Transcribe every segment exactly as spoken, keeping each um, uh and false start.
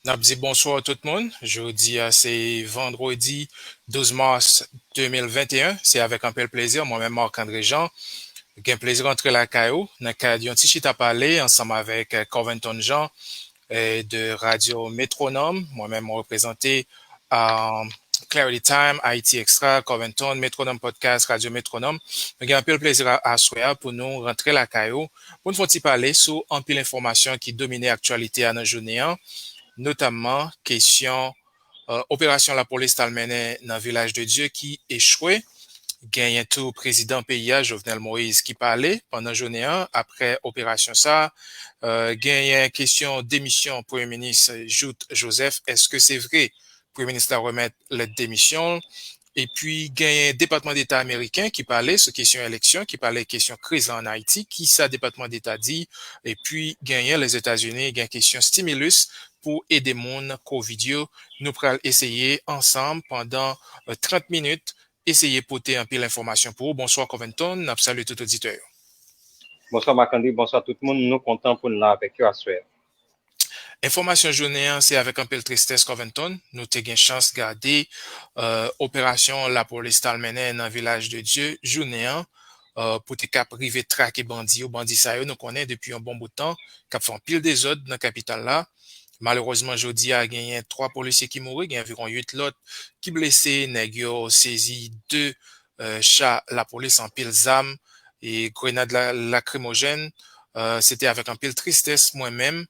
N ap di bonswa tout moun. Jodi a se vandredi douz mas de mil venteyen. Se avèk anpil plezi, mwen menm Marc André Jean, gen plezi rantre lakay ou nan kad yon ti chita pale ansanm avèk, eh, Coventon Jean, eh, de Radio Métronome. Mwen menm mwen reprezante, um, Clarity Time, Haïti Extra, Coventon, Métronome Podcast, Radio Métronome. Nou gen anpil plezi a- aswè a pou nou rantre lakay ou, pou n fè yon ti pale sou anpil enfòmasyon ki domine aktyalite a nan jounen an, notamman kesyon, eh, operasyon lapolis t al mennen nan Vilaj de Dye ki echwe. Genyen tou prezidan peyi a, Jovenel Moïse, ki pale pandan jounen an apre operasyon sa a. Eh, genyen kesyon demisyon Premye Minis Jouthe Joseph. Èske se vre Premye Minis la remèt lèt demisyon l? Epi genyen Depatman Deta ameriken ki pale sou kesyon eleksyon, ki pale kesyon kriz la ann Ayiti, kisa Depatman Deta di? Epi genyen Lèzetazini, gen kesyon stimulus pou ede moun kovid yo. Nou pral eseye ansanm pandan, eh, trant minit, eseye pote anpil enfòmasyon pou ou. Bonswa, Coventon, n ap salye tout oditè yo. Bonswa, Marc André, bonswa tout moun. Nou kontan pou n la avèk yo aswè a. Enfòmasyon jounen an, se avèk anpil tristès, Coventon, nou te gen chans gade, eh, operasyon lapolis t al mennen nan Vilaj de Dye jounen an, eh, pou te kab rive trake bandi yo. Bandi sa yo, nou konnen depi yon bon bout tan, k ap fè anpil dezòd nan kapital la. Malerezman, jodi a, genyen twa polisye ki mouri, gen anviwon uit lòt ki blese. Nèg yo sezi de, eh, cha lapolis, anpil zam e grenad la- lakrimojèn. Eh, se te avèk anpil tristès, mwen menm,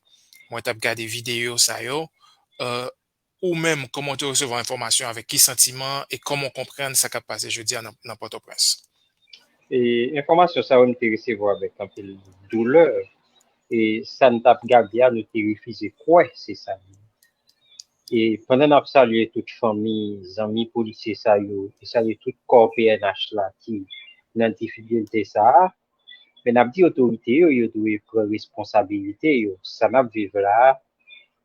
mwen t ap gade videyo sa yo. Eh, ou menm, kòman w te resevwa enfòmasyon, avèk ki santiman e kòman w konprann sa k ap pase jodi a nan, nan Pòtoprens? E enfòmasyon sa yo, m te resevwa avèk anpil doulè. E sa n t ap gade a, nou te refize kwè se sa li ye. E pandan n ap salye tout fanmi, zanmi polisye sa yo, e salye tout kò P N H la ki nan difikilte sa a, men n ap di otorite yo, yo dwe pran responsabilite yo. Sa n ap viv la a,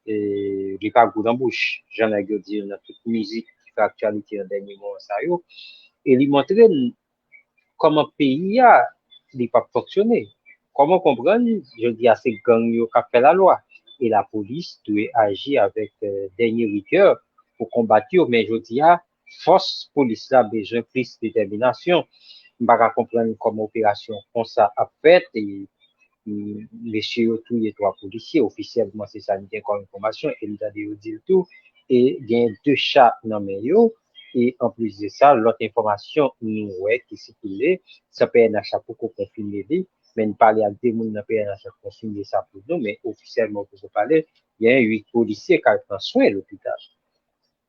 e, li pa gou nan bouch, jan nèg yo di l nan tout mizik ki fè aktyalite nan dènye moman sa yo. E li montre n kòman peyi a, li p ap fonksyone. Kòman konprann, jodi a se gang yo k ap fè lalwa. E lapolis dwe aji avèk, eh, dènye rigè pou konbat yo. Men jodi a, fòs polis la bezwen plis detèminasyon. M pa ka konprann kòman operasyon konsa ap fèt. E, mm, mesye yo touye twa polisye. Ofisyèlman, se sa n gen kòm enfòmasyon. E m tande yo di l tou. E gen de cha nan men yo. E anplis de sa, lòt enfòmasyon nou wè ki sikile, sa P N H la poko konfime li, men n pale ak de moun nan P N H la konfime sa pou nou, men ofisyèlman poko pale, gen uit polisye k al pran swen lopital.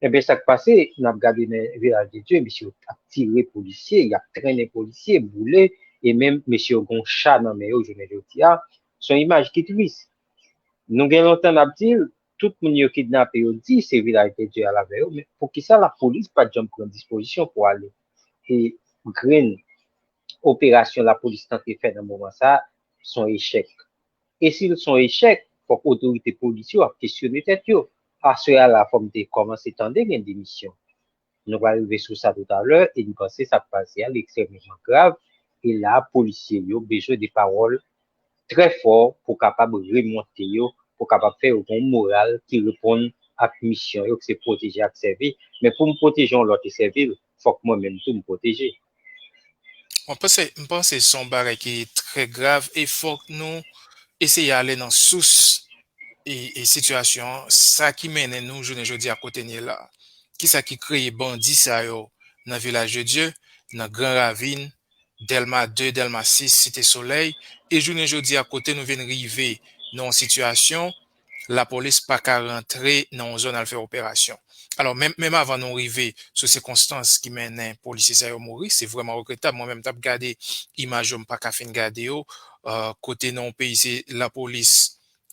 Enben, sa k pase, n ap gade nan Vilaj de Dye, mesye yo ap tire polisye, y ap trennen polisye, boule, e menm mesye yo gen yon cha nan men yo jounen jodi a. Se yon imaj ki tris. Nou gen lontan n ap di l, tout moun yo kidnape yo di se Vilaj de Dye al avè yo, men poukisa lapolis pa t janm pran dispozisyon pou ale? E grenn operasyon lapolis tante fè nan moman sa a, se yon echèk. E si l se yon echèk, fòk otorite polis yo ap kesyone tèt yo. Aswè a la, fò m te kòmanse tande gen demisyon. Nou pral rive sou sa toutalè, e m panse sa k pase a, li ekstrèmeman grav. E la, polisye yo bezwen de pawòl trè fò pou kapab remonte yo, pou kapab fè yo gen yon moral ki reponn ak misyon yo, ki se pwoteje ak sèvi. Men pou m pwoteje yon lòt e sèvi l, fòk mwen menm tou m pwoteje. Mwen panse, m panse se yon bagay ki trè grav e fòk nou eseye ale nan sous e, e sitiyasyon an, sa ki mennen nou jounen jodi a kote n ye la. Kisa ki kreye bandi sa yo nan Vilaj de Dye, nan Gran Ravin, Dèlma de, Dèlma sis, Site Solèy, e jounen jodi a kote nou vin rive nan yon sitiyasyon, lapolis pa ka rantre nan yon zòn al fè operasyon. Alò, menm, menm avan nou rive sou sikonstans ki mennen polisye sa yo mouri, se vrèman regretab. Mwen menm, m t ap gade imaj yo, m pa ka fin gade yo, eh, kote nan yon peyi se lapolis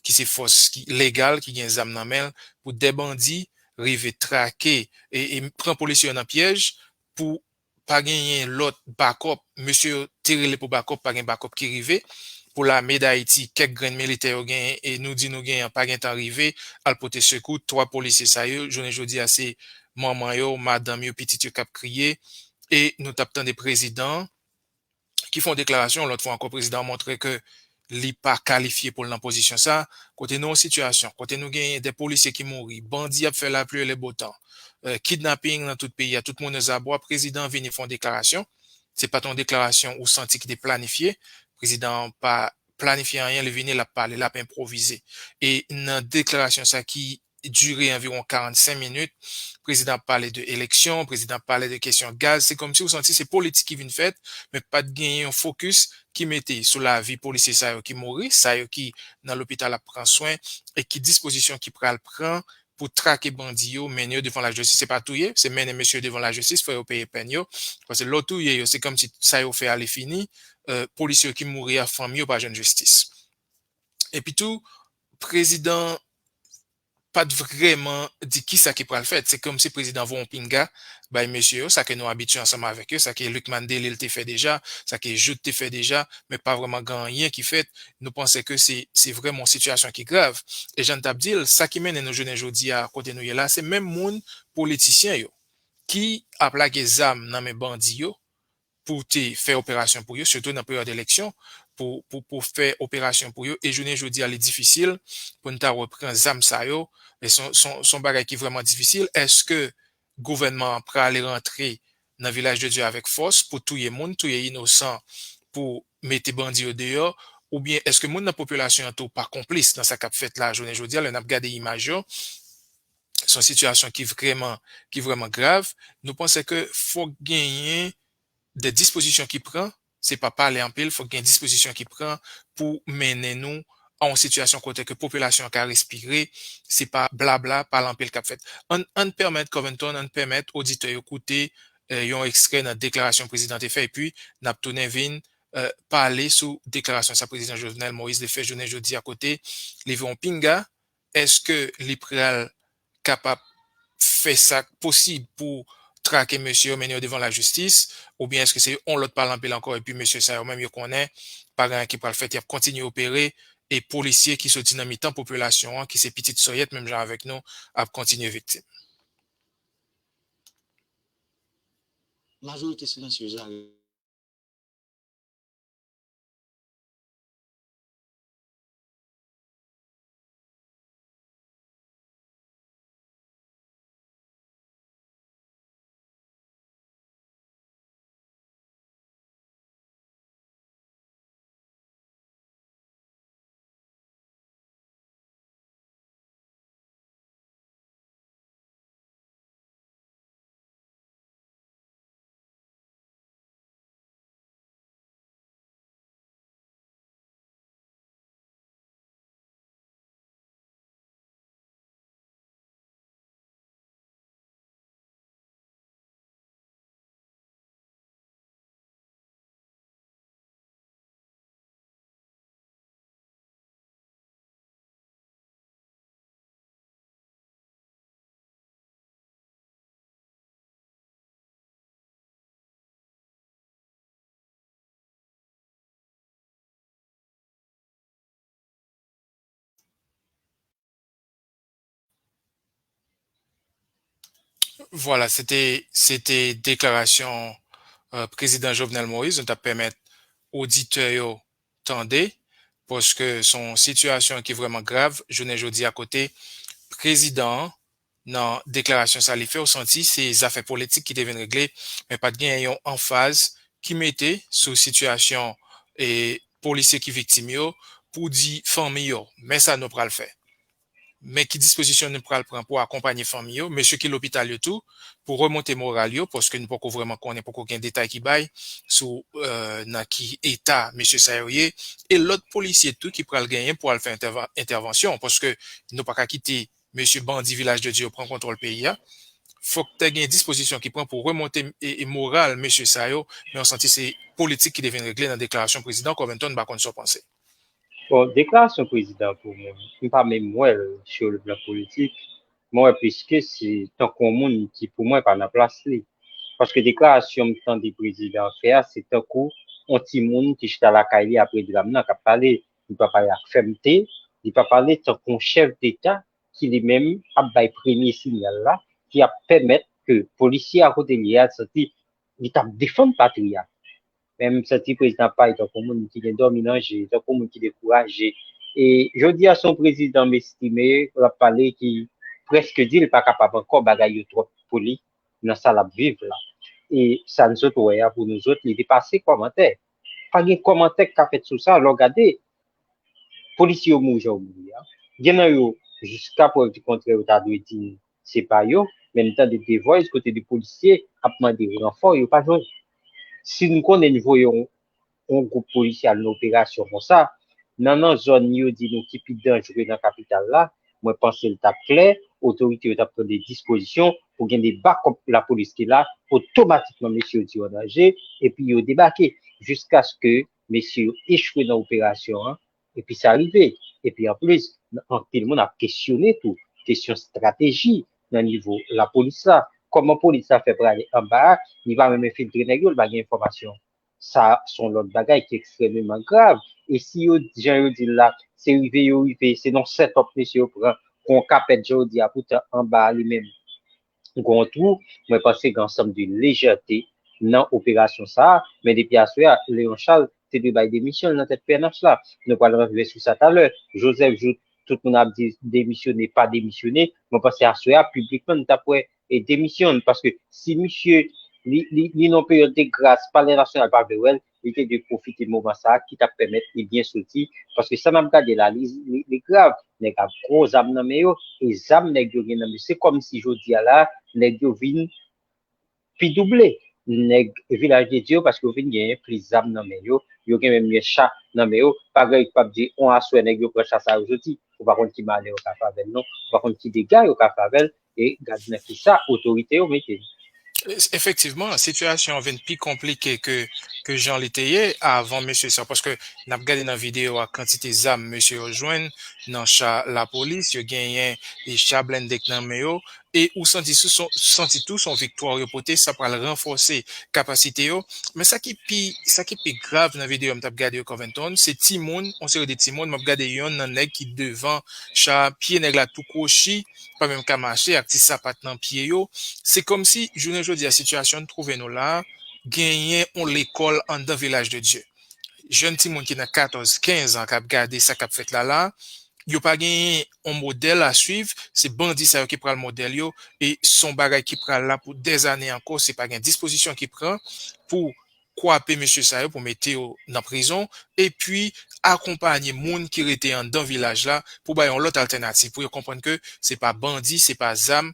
ki se fòs ki legal, ki gen zam nan men l, pou de bandi rive trake e, e pran polisye yo nan pyèj pou pa genyen lòt bakòp. Mesye yo te rele pou bakòp, pa gen bakòp ki rive. Pou Lame Dayiti, kèk grenn militè yo genyen e nou di nou genyen an pa gentan rive al pote sekou. Twa polisye sa yo, jounen jodi a, se manman yo, madanm yo, pitit yo k ap kriye. E nou t ap tande prezidan an ki fè yon deklarasyon, lòt fwa ankò, prezidan an montre ke li pa kalifye pou l nan pozisyon sa, kote nou an sitiyasyon, kote nou genyen de polisye ki mouri, bandi ap fè lapli e le botan, eh, kidnaping nan tout peyi a, tout moun ozabwa, prezidan an vini fè yon deklarasyon. Se pa t yon deklarasyon ou santi ki te planifye. Prezidan an pa planifye anyen, li vini, l ap pale, l ap enpwovize. E nan deklarasyon sa ki dire anviwon karannsenk minit, prezidan ap pale de eleksyon, prezidan ap pale de kesyon gaz, se kòmsi ou santi se politik ki vin fèt, men pa t genyen yon fokis ki mete sou lavi polisye sa yo ki mouri, sa yo ki nan lopital ap pran swen, e ki dispozisyon ki pral pran pou trake bandi yo, mennen yo devan lajistis. Se pa touye, se mennen mesye yo devan lajistis, fè yo peye pèn yo. Paske lè w touye yo, se kòmsi sa yo fè a li fini, eh, polisye yo ki mouri a, fanmi yo pa jwenn jistis. Epi tou, prezidan pa t vrèman di kisa ki pral fèt. Se kòmsi prezidan voye yon pinga bay mesye yo, sa ke nou abitye ansanm avèk yo, sa ke Lucmane Delille te fè deja, sa ke Jouthe te fè deja, men pa vrèman gen anyen ki fèt. Nou panse ke se, se vrèman yon sitiyasyon ki grav. E jan n t ap di l, sa ki mennen nou jounen jodi a kote nou ye la, se menm moun politisyen yo ki ap lage zam nan men bandi yo, pou te fè operasyon pou yo, sitou nan peryòd eleksyon, pou, pou, pou fè operasyon pou yo. E jounen jodi a, li difisil pou n ta repran zam sa yo. E se yon, se yon, se yon bagay ki vrèman difisil. Èske gouvènman an prale rantre nan Vilaj de Dye avèk fòs pou touye moun, touye inosan, pou mete bandi yo deyò? Oubyen èske moun nan popilasyon an tou pa konplis nan sa k ap fèt la jounen jodi a? Lè n ap gade imaj yo, se yon sitiyasyon ki vrèman, ki vrèman grav. Nou panse ke fòk genyen de dispozisyon ki pran, se pa pale anpil, fòk gen dispozisyon ki pran pou mennen nou a yon sitiyasyon kote ke popilasyon an ka respire, se pa blabla, pale anpil k ap fèt. Ann, ann pèmèt, Covington, ann pèmèt oditè yo koute, eh, yon ekstrè nan deklarasyon prezidan te fè, epi n ap tounen vin, eh, pale sou deklarasyon sa prezidan Jovenel Moïse te fè jounen jodi a kote li vin yon pinga, èske li pral kapab fè sa k posib pou trake mesye yo, mennen yo devan lajistis, oubyen èske se yon lòt pale anpil ankò, epi mesye sa yo menm yo konnen pa gen anyen ki pral fèt, y ap kontinye opere, e polisye ki soti nan mitan popilasyon an, ki se pitit sòyèt menm jan avèk nou, ap kontinye viktim? Majorite silansyez la. Vwala, se te, se te deklarasyon, eh, prezidan Jovenel Moïse. Nou t ap pèmèt oditè yo tande, paske se yon sitiyasyon ki vrèman grav jounen jodi a, kote prezidan an, nan deklarasyon sa li fè, ou santi se zafè politik ki te vin regle, men pa t gen yon anfaz ki mete sou sitiyasyon, e, polisye ki viktim yo, pou di fanmi yo, men sa nou pral fè. Men ki dispozisyon nou pral pran pou akonpanye fanmi yo, mesye ki lopital yo tou, pou remonte moral yo, paske nou poko vrèman konnen, poko gen detay ki bay sou, eh, nan ki eta mesye sa yo ye, e lòt polisye tou ki pral genyen pou al fè entèva-, entèvansyon, paske nou pa ka kite mesye bandi Vilaj de Dye yo pran kontwòl peyi a. Fòk te gen dispozisyon ki pran pou remonte e, e moral mesye sa yo, men w santi se politik ki te vin regle nan deklarasyon prezidan. Covington, m pa konn sa w panse. Bon, deklarasyon prezidan pou mwen, m pa menm wè l sur le plan politik. Mwen wè plis ke se tankou yon moun ki pou mwen pa nan plas li. Paske deklarasyon m tande prezidan an fè a, se tankou yon timoun ki chita lakay li apre dram nan k ap pale. Li pa pale ak fèmte, li pa pale tankou yon chèf deta ki li menm ap bay premye siyal la, ki ap pèmèt ke polisye a kote li ye a santi li t ap defann patri a. Men m santi prezidan ap pale tankou moun ki gen dòmi nan je, tankou moun ki dekouraje. E jodi a, se yon prezidan m estime, l ap pale ki prèske di l pa kapab ankò bagay yo twòp pou li nan sa l ap viv la. E sa n sot wè a pou nou zòt, li depase kòmantè. Pa gen kòmantè k ka fèt sou sa, lè w gade, polisye yo mouri jan yo mouri a. Gen nan yo, jiska prèv di kontrè, yo ta dwe di n se pa yo, men m tande de voice kote de polisye ap mande ranfò, yo pa jwenn. Si n konnen n voye yon, yon gwoup polisye al nan operasyon konsa, nan, nan zòn yo di nou ki pi danjere nan kapital la, mwen panse l t ap klè, otorite yo t ap pran de dispozisyon pou gen de bakòp lapolis ki la, otomatikman mesye yo di yo an danje, epi yo debake, jiskaske mesye yo echwe nan operasyon an, epi sa rive. Epi anplis, anpil moun ap kesyone tou kesyon estrateji nan nivo lapolis la. Kòman polis la fè prale anba a, li pa menm enfiltre nèg yo, li pa gen enfòmasyon. Sa se yon lòt bagay ki ekstrèmeman grav. E si yo, jan yo di l la, se rive yo rive, se nan set up mesye yo pran, kon kapèt jan yo di a, poutan anba a li menm gen yon twou, mwen panse gen ansanm de lejète nan operasyon sa a, men depi aswè a, Léon Charles te dwe bay demisyon l nan tèt P N H la. Nou pral rantre sou sa talè. Joseph Jouthe, tout moun ap di demisyone, pa demisyone, mwen panse aswè a, piblikman, nou t ap wè e demisyon l, paske si misye, li, li, li nan peryòd de gras, Palè Nasyonal pa vle wè l, li te dwe pwofite moman sa a ki t ap pèmèt li byen soti, paske sa n ap gade la, li, li, li grav. Nèg ap gwo zam nan men yo, e zam nèg yo gen nan men, se kòmsi jodi a la, nèg yo vin pi double. Nèg Vilaj de Dye yo, paske yo vin genyen plis zam nan men yo, yo gen menm yon cha nan men yo, pa gen yon k ap di, on aswè nèg yo pran cha sa yo soti. Ou pa konn ki malè yo ka fè avè l non, ou pa konn ki dega yo ka fè avè l, e gad nan kisa otorite yo mete l. Efektivman, sitiyasyon an vin pi konplike ke, ke jan li te ye avan mesye sa, paske n ap gade nan videyo a kantite zam mesye yo jwenn nan cha lapolis, yo genyen e cha blende k nan men yo, e ou santi sou son, santi tou son viktwa yo pote, sa pral ranfòse kapasite yo. Men sa ki pi, sa ki pi grav nan videyo m t ap gade yo, Covington, se timoun, yon seri de timoun, m ap gade yonn nan nèg ki devan cha, pye nèg la tou kwochi, pa menm ka mache ak ti sapat nan pye yo. Se kòmsi jounen jodi a sitiyasyon n twouve nou la, genyen yon lekòl anndan Vilaj de Dye. Jèn timoun ki nan katòz, kenz an k ap gade sa k ap fèt la la, yo pa genyen yon modèl a swiv, se bandi sa yo ki pral modèl yo, e se yon bagay ki pral la pou dèzane ankò, se pa gen dispozisyon ki pran pou kwape mesye sa yo, pou mete yo nan prizon, epi akonpanye moun ki rete anndan vilaj la pou ba yo yon lòt altènativ, pou yo konprann ke se pa bandi, se pa zam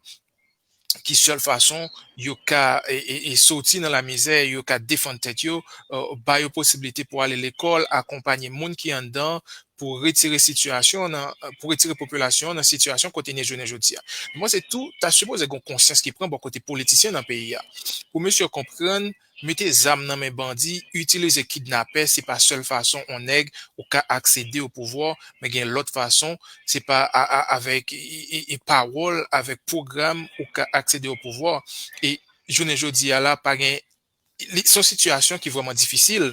ki sèl fason yo ka e, e, e soti nan lamizè, yo ka defann tèt yo, ba yo posiblite pou ale lekòl, akonpanye moun ki anndan pou retire sitiyasyon nan, pou retire popilasyon nan sitiyasyon kote n ye jounen jodi a. Mwen panse tou, ta sipoze gen konsyans ki pran bò kote politisyen nan peyi a. Pou mesye yo konprann, mete zam nan men bandi, itilize kidnapè, se pa sèl fason yon nèg ou ka aksede o pouvwa, men gen lòt fason, se pa a, a, avèk e, e, e pawòl, avèk pwogram ou ka aksede o pouvwa. E jounen jodi a la, pa gen, li, se yon sitiyasyon ki vrèman difisil.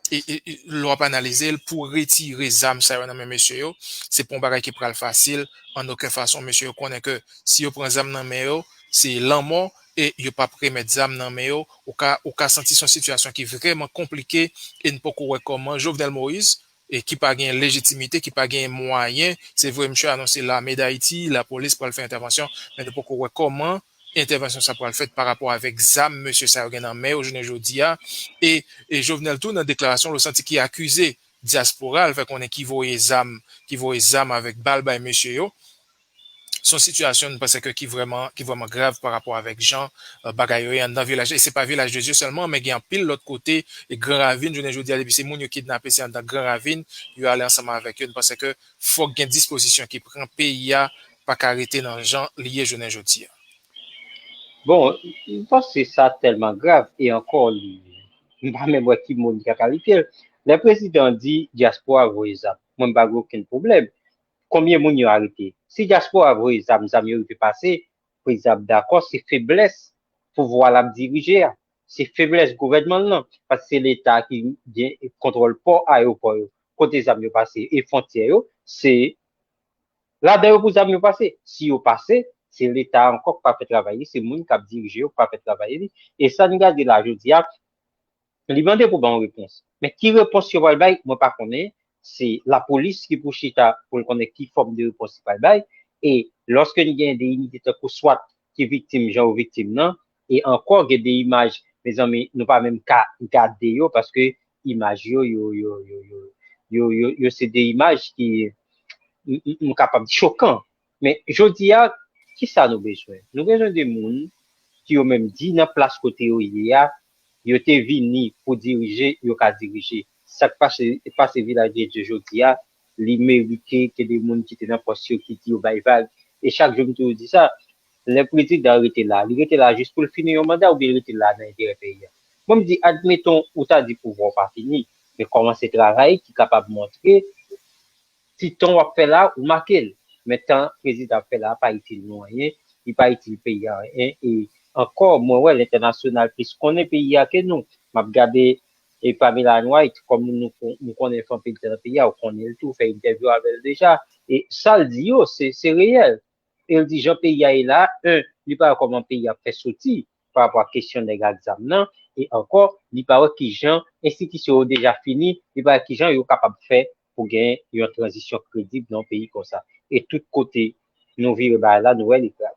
E, e, e lè w ap analize l, pou retire zam sa yo nan men mesye yo, se pa yon bagay ki pral fasil an okenn fason. Mesye yo konnen ke si yo pran zam nan men yo, se lanmò, e yo p ap remèt zam nan men yo. Ou ka, ou ka santi se yon sitiyasyon ki vrèman konplike, e n poko wè kòman Jovenel Moïse, e ki pa gen lejitimite, ki pa gen mwayen, se vre, misye anonse Lame Dayiti, lapolis pral fè entèvansyon, men nou poko wè kòman entèvansyon sa pral fèt pa rapò avèk zam mesye sa yo gen nan men yo jounen jodi a. E, e Jovenel tou, nan deklarasyon l, ou santi ki akize dyaspora, l fè konnen ki voye zam, ki voye zam avèk bal bay mesye yo. Se yon sitiyasyon, nou panse ke ki vrèman, ki vrèman grav pa rapò avèk jan, e, bagay yo ye anndan Vilaj. E se pa Vilaj de Dye sèlman, men gen anpil lòt kote, e Gran Ravin, jounen jodi a, depi se moun yo kidnape, se anndan Gran Ravin, yo ale ansanm avèk yo. Nou panse ke fòk gen dispozisyon ki pran, peyi a pa ka rete nan jan li ye jounen jodi a. Bon, m panse sa tèlman grav, e ankò, li, m pa menm wè ki mo m ta kalifye l. Lè prezidan di dyaspora voye zam, mwen m pa gen okenn pwoblèm. Konbyen moun yo arete? Si dyaspora voye zam, zam yo rive pase, prezidan ap dakò, se feblès pouvwa l ap dirije a. Se feblès gouvènman l lan, paske se Leta ki gen kontwòl pò, ayewopò yo, kote zam yo pase, e fwontyè yo, se ladan yo pou zam yo pase. Si yo pase, se Leta ankò k pa fè travay li, se moun k ap dirije yo k pa fè travay li. E sa n gade la jodi a, Li mande pou ba yon repons. Men ki repons yo pral bay, mwen pa konnen. Se lapolis ki pou chita pou l konnen ki fòm de repons li pral bay. E lòske n gen de inite tankou swat ki viktim jan yo viktim nan, e ankò gen de imaj, mezanmi, nou pa menm ka gade yo paske imaj yo, yo, yo, yo, yo, yo, yo, yo se de imaj ki, m, m, m kapab di chokan. Men jodi a, ki sa nou bezwen? Nou bezwen de moun ki yo menm di nan plas kote yo ye a, yo te vini pou dirije, yo ka dirije. Sa k pase, pase Vilaj de Dye jodi a, li merite ke de moun ki te nan pòs yo ki di yo bay vag. E chak jou m toujou di sa, lè prezidan rete la, li rete la jis pou l fini yon manda oubyen li rete la nan enterè peyi a? Bon, m di, admeton, ou ta di pouvwa w pa fini, men kòmanse travay ki kapab montre ti tan w ap fè la, ou make l. Men tan prezidan ap fè la pa itil nou anyen, li pa itil peyi a anyen. E ankò, mwen wè lentènasyonal plis konnen peyi a ke nou. M ap gade e Pamela Ann Wright, kòm nou, nou konnen fè anpil tan nan peyi a, ou konnen l tou, fè entèvyou avè l deja. E sa l di yo, se, se reyèl. E l di jan peyi a ye la, en, li pa wè kòman peyi a ap fè soti pa rapò a kesyon nèg ak zam nan, e ankò, li pa wè kijan enstitisyon yo deja fini, li pa wè kijan yo kapab fè pou gen yon tranzisyon kredib nan yon peyi konsa. E tout kote nou vire bagay la, nou wè li grav.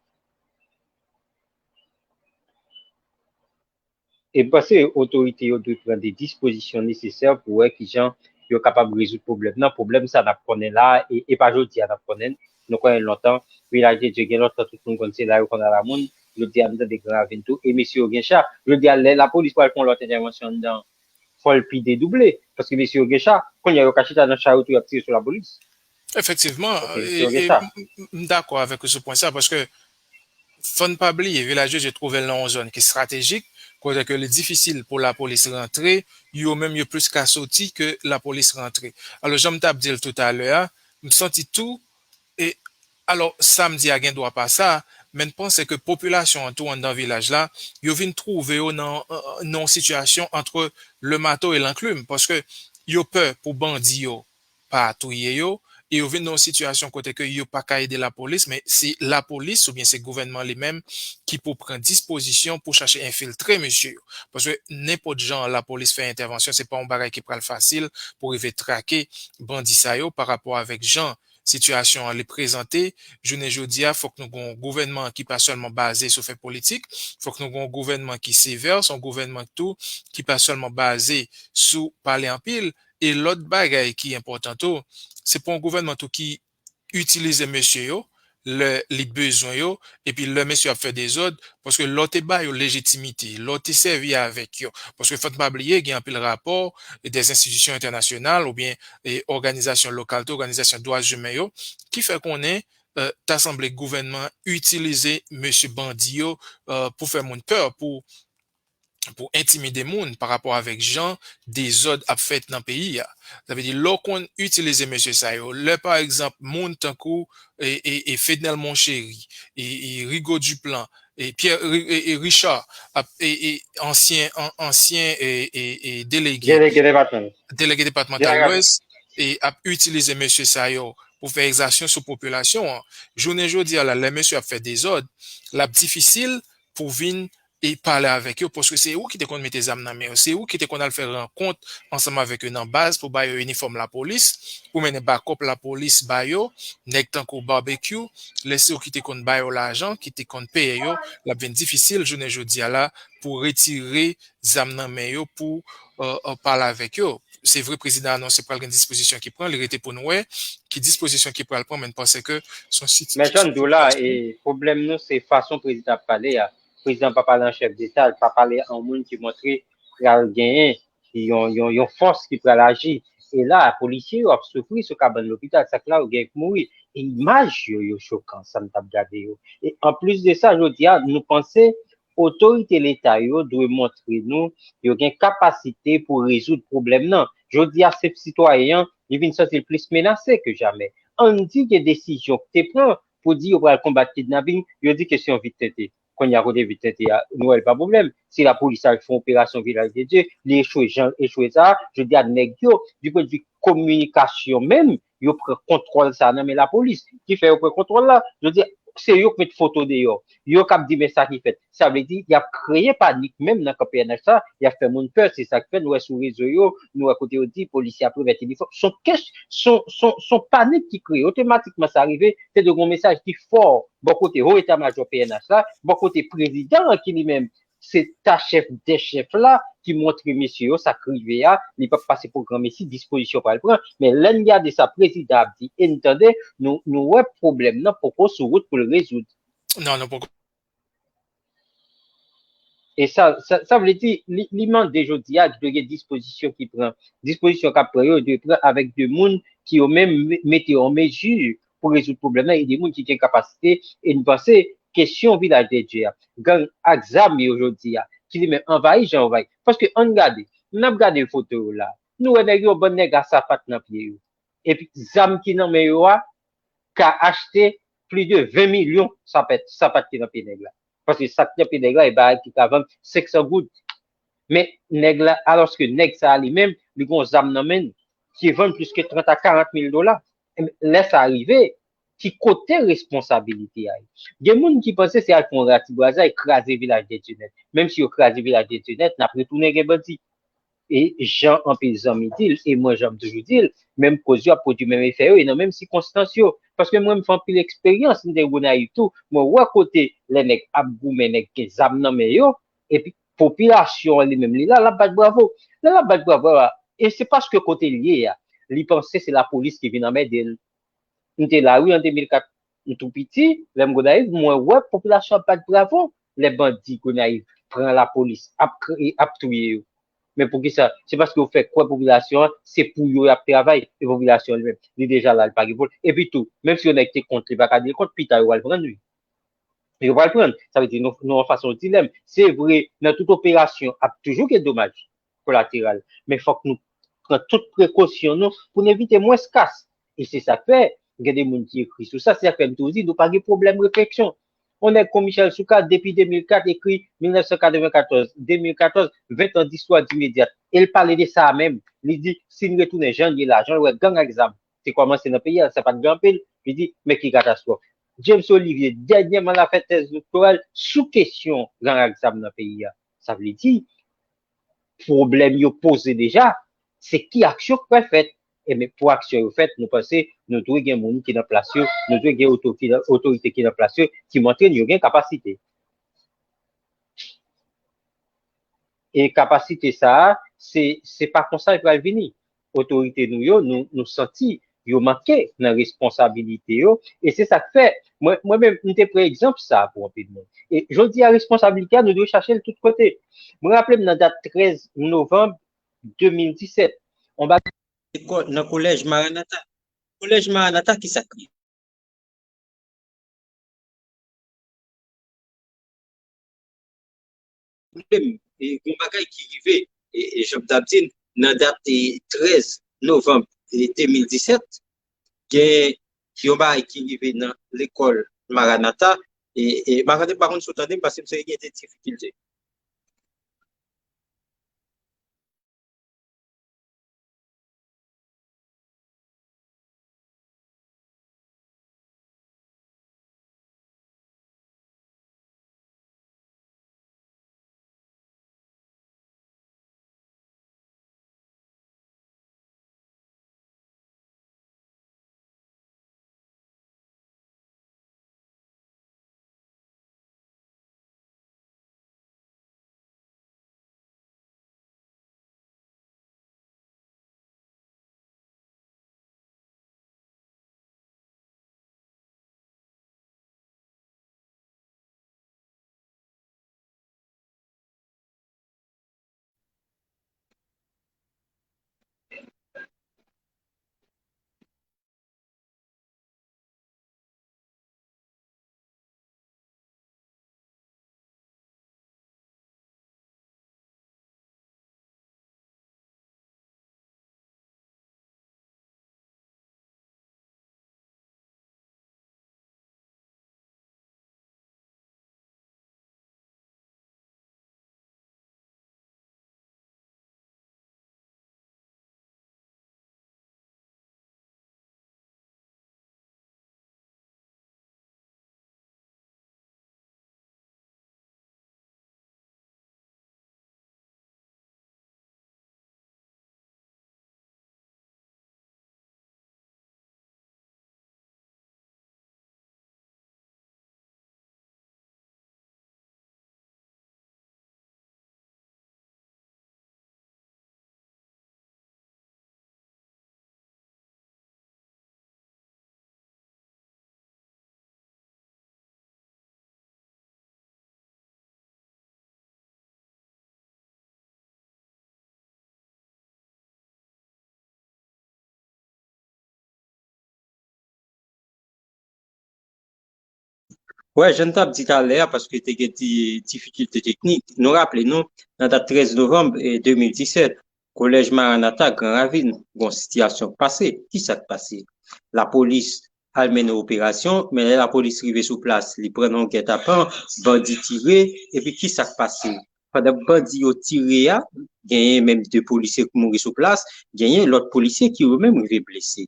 E m panse otorite yo dwe pran de dispozisyon nesesè pou wè kijan yo kapab rezoud pwoblèm nan. Pwoblèm sa n ap konnen la, e, e pa jodi a n ap konnen l. Nou konnen l lontan. Vilaj de Dye gen lontan tout moun konn se la yo konn ala moun. Jodi a nou tande Gran Ravin tou. E mesye yo gen cha. Jodi a lè lapolis pral fè yon lòt entèvansyon anndan, fò l pi dedouble. Paske mesye yo gen cha. Kounye a yo ka chita nan cha yo tou y ap tire sou lapolis. Efektivman, e, e, m dakò avèk ou sou pwen sa, paske fò n pa bliye, Vilaj de Dye twouve l nan yon zòn ki estratejik, kote ke li difisil pou lapolis rantre, yo menm yo plis ka soti ke lapolis rantre. Alò, jan m t ap di l toutalè a, m santi tou, e, alò, sa m di a gen dwa pa sa, men m panse ke popilasyon an tou anndan vilaj la, yo vin twouve yo nan, nan yon sitiyasyon entre le marteau et l'enclume, paske yo pè pou bandi yo pa touye yo, e yo vin nan yon sitiyasyon kote ke yo pa ka ede lapolis, men se lapolis oubyen se gouvènman li menm ki pou pran dispozisyon pou chache enfiltre mesye yo. Paske nenpòt jan lapolis fè entèvansyon, se pa yon bagay ki pral fasil pou rive trake bandi sa yo pa rapò avèk jan sitiyasyon an li prezante. Jounen jodi a, fòk nou gen yon gouvènman ki pa sèlman baze sou fè politik, fòk nou gen yon gouvènman ki sevè, se yon gouvènman tou ki pa sèlman baze sou pale anpil, E lòt bagay ki enpòtan tou, se pou yon gouvènman tou ki itilize mesye yo lè li bezwen yo, epi lè mesye yo ap fè dezòd, paske lè w te ba yo lejitimite, lè w te sèvi avèk yo, paske fò n pa bliye, gen anpil rapò de enstitisyon entènasyonal oubyen òganizasyon lokal tou, òganizasyon dwa imen yo, ki fè konnen ta sanble gouvènman itilize mesye bandi yo pou fè moun pè, pou pou entimide moun pa rapò avèk jan dezòd ap fèt nan peyi a. Sa vle di, lè w konn itilize mesye sa yo, lè pa egzanp, moun tankou e, e, e Fednel Monchéry, e, e Rigaud Duplan, e Pierre e, e, e Richard, ap, e, e ansyen, an, ansyen e, e, e delege, delege depatmantal Lwès, e ap itilize mesye sa yo pou fè egzasyon sou popilasyon an. Jounen jodi a la, lè mesye ap fè dezòd, l ap difisil pou vin e pale avèk yo, paske se ou ki te konn mete zam nan men yo, se ou ki te konn al fè rankont ansanm avèk yo nan baz pou ba yo inifòm lapolis, pou mennen bakòp lapolis ba yo, nèg tankou Barbecue, lè se ou ki te konn ba yo lajan, ki te konn peye yo, l ap vin difisil jounen jodi a la pou retire zam nan men yo, pou pale avèk yo. Se vre prezidan anonse pral gen dispozisyon ki pran, li rete pou n wè ki dispozisyon ki pral pran, men n panse ke se yon sitiyasyon. Men jan m di w la, pwoblèm nou se fason prezidan ap pale a. Prezidan pa pale an chèf deta, li pa pale an moun ki montre pral genyen yon, yon, yon fòs ki pral aji. E la, polisye yo ap soufri sou kabann lopital, sa k la yo gen k mouri. E imaj yo, yo chokan, sa n t ap gade yo. E anplis de sa, jodi a, nou panse otorite leta yo dwe montre nou yo gen kapasite pou rezoud pwoblèm nan. Jodi a, senp sitwayen an, li vin santi l plis menase ke jamè. Ann di gen desizyon ki te pran pou di yo pral konbat kidnaping, yo di ke se yon vit tente. Kounye a kote vit tente a, nou wè l pa pwoblèm. Si lapolis al fè yon operasyon Vilaj de Dye, li echwe jan l echwe sa a, jodi a nèg yo, du point de vue kominikasyon menm, yo pran kontwòl sa a nan men lapolis. Ki fè yo pran kontwòl la? Jodi a, se yo k met foto deyò. Yo k ap di, men sa ki fèt. Sa vle di, y ap kreye panik menm nan kan P N H la, y ap fè moun pè. Se sa k fè nou wè sou rezo yo, nou wè kote yo di, polisye ap revèt inifòm. Se yon kès-, se yon, se yon, se yon panik ki kreye. Otomatikman, sa rive, se te gon mesaj ki fò bò kote ho eta majò P N H la, bò kote prezidan an ki li menm, se ta chèf dè chèf la ki montre mesye yo sa k rive a, li p ap pase pou granmesi, dispozisyon pral pran. Men lè n gade sa prezidan ap di e n tande, nou, nou wè pwoblèm nan poko sou wout pou l rezoud. Non, nou poko. E sa, sa, sa vle di, li, li mande jodi a, dwe gen dispozisyon ki pran. Dispozisyon k ap pran yo, dwe pran avèk de moun ki yo menm me-, mete yo an mezi pou rezoud pwoblèm nan, e de moun ki gen kapasite, e n panse kesyon Vilaj de Dye a, gang ak zam yo jodi a, ki li menm anvayi jan anvayi. Paske ann gade, n ap gade foto yo la, nou wè nèg yo, bann nèg a sapat nan pye yo. Epi zam ki nan men yo a ka achte plis de ven milyon sapat, sapat ki nan pye nèg la. Paske sa k nan pye nèg la, e bagay ki ka vann senk san goud. Men nèg la, alòske nèg sa a li menm, li gon zam nan men l, ki vann plis ke trant a karant mil dola. Enben, lè sa rive, ki kote responsabilite a ye? Gen moun ki panse se al fè yon ratibrazay, kraze Vilaj de Dye nèt. Menm si yo kraze Vilaj de Dye nèt, n ap retounen gen bandi. E jan anpil zanmi di l, e mwen jan m toujou di l, menm koz yo ap pwodui menm efè yo, e nan menm sikonstans yo. Paske mwen, m fè anpil eksperyans, m te Gonayiv tou, mwen wè kote lè nèg ap goumen, nèg gen zam nan men yo, epi popilasyon an li menm li la, l ap bat bravo. Lè l ap bat bravo a, e se paske kote l ye a, li panse se lapolis ki vin anmède l. M te Lari an de mil kat, m tou piti, lè m Gonayiv, mwen wè popilasyon ap bat bravo lè bandi Gonayiv pran lapolis, ap kre-, ap touye yo. Men poukisa? Se paske yo fè kwè popilasyon an, se pou yo y ap travay, e popilasyon an li menm, li deja la, li pa gen pou l. Epi tou, menm si yon nèg te kont, li pa ka di l kont, pita yo pral pran l, wi. Yo pral pran l. Sa vle di, nou, nou anfas yon dilèm. Se vre, nan tout operasyon, ap toujou gen domaj kolateral. Men fòk nou pran tout prekosyon nou pou n evite mwens kas. E se sa k fè, gen de moun ki ekri sou sa, se sa k fè m toujou di, nou pa gen pwoblèm refleksyon. Yon nèg kon Michel Soukar, depi de mil kat, ekri mil nèf san katrevenkatòz, de mil katòz, ven tan distwa di medyat. E l pale de sa a menm. Li di, si n retounen jan n ye la, jan l wè gang ak zam te kòmanse nan peyi a, sa pa t gen anpil. Li di, men ki katastwòf. James Olivier, dènyèman, l ap fè tèz doktoral sou kesyon gang ak zam nan peyi a. Sa vle di, pwoblèm yo poze deja, se ki aksyon k pral fèt. Ebyen, pou aksyon yo fèt, nou panse nou dwe gen moun ki nan plas yo, nou dwe gen oto-, ki nan, otorite ki nan plas yo, ki montre n yo gen kapasite. E kapasite sa a, se, se pa konsa l pral vini. Otorite nou yo, nou, nou santi yo manke nan responsabilite yo. E se sa k fè, mwen, mwen menm, m te pran egzanp sa a pou anpil moun. E jodi a, responsabilite a, nou dwe chache l tout kote. Mwen raple m nan dat trèz novanm de mil disèt, on bagay lekòl nan kolèj Maranatha. Kolèj Maranatha, ki sa k rive? Pwoblèm, e, gon bagay ki rive, e, e, jan m t ap di n, nan dat, e, trèz novanm, e, de mil disèt, gen yon bagay ki rive nan lekòl Maranatha, e, e, Maranatha, pa konn si w tande m, paske m santi gen de difikilte. Wè, jan n t ap di talè a, paske te gen ti difikilte teknik, nou raple nou, nan dat trèz novanm, eh, de mil disèt, Kolèj Maranatha, Gran Ravin, gon sitiyasyon k pase. Kisa k pase? Lapolis al mennen operasyon, men lè lapolis rive sou plas, li pran nan yon gètapan, bandi tire, epi kisa k pase? Pandan bandi yo tire a, genyen menm de polisye ki mouri sou plas, genyen lòt polisye ki yo menm rive blese.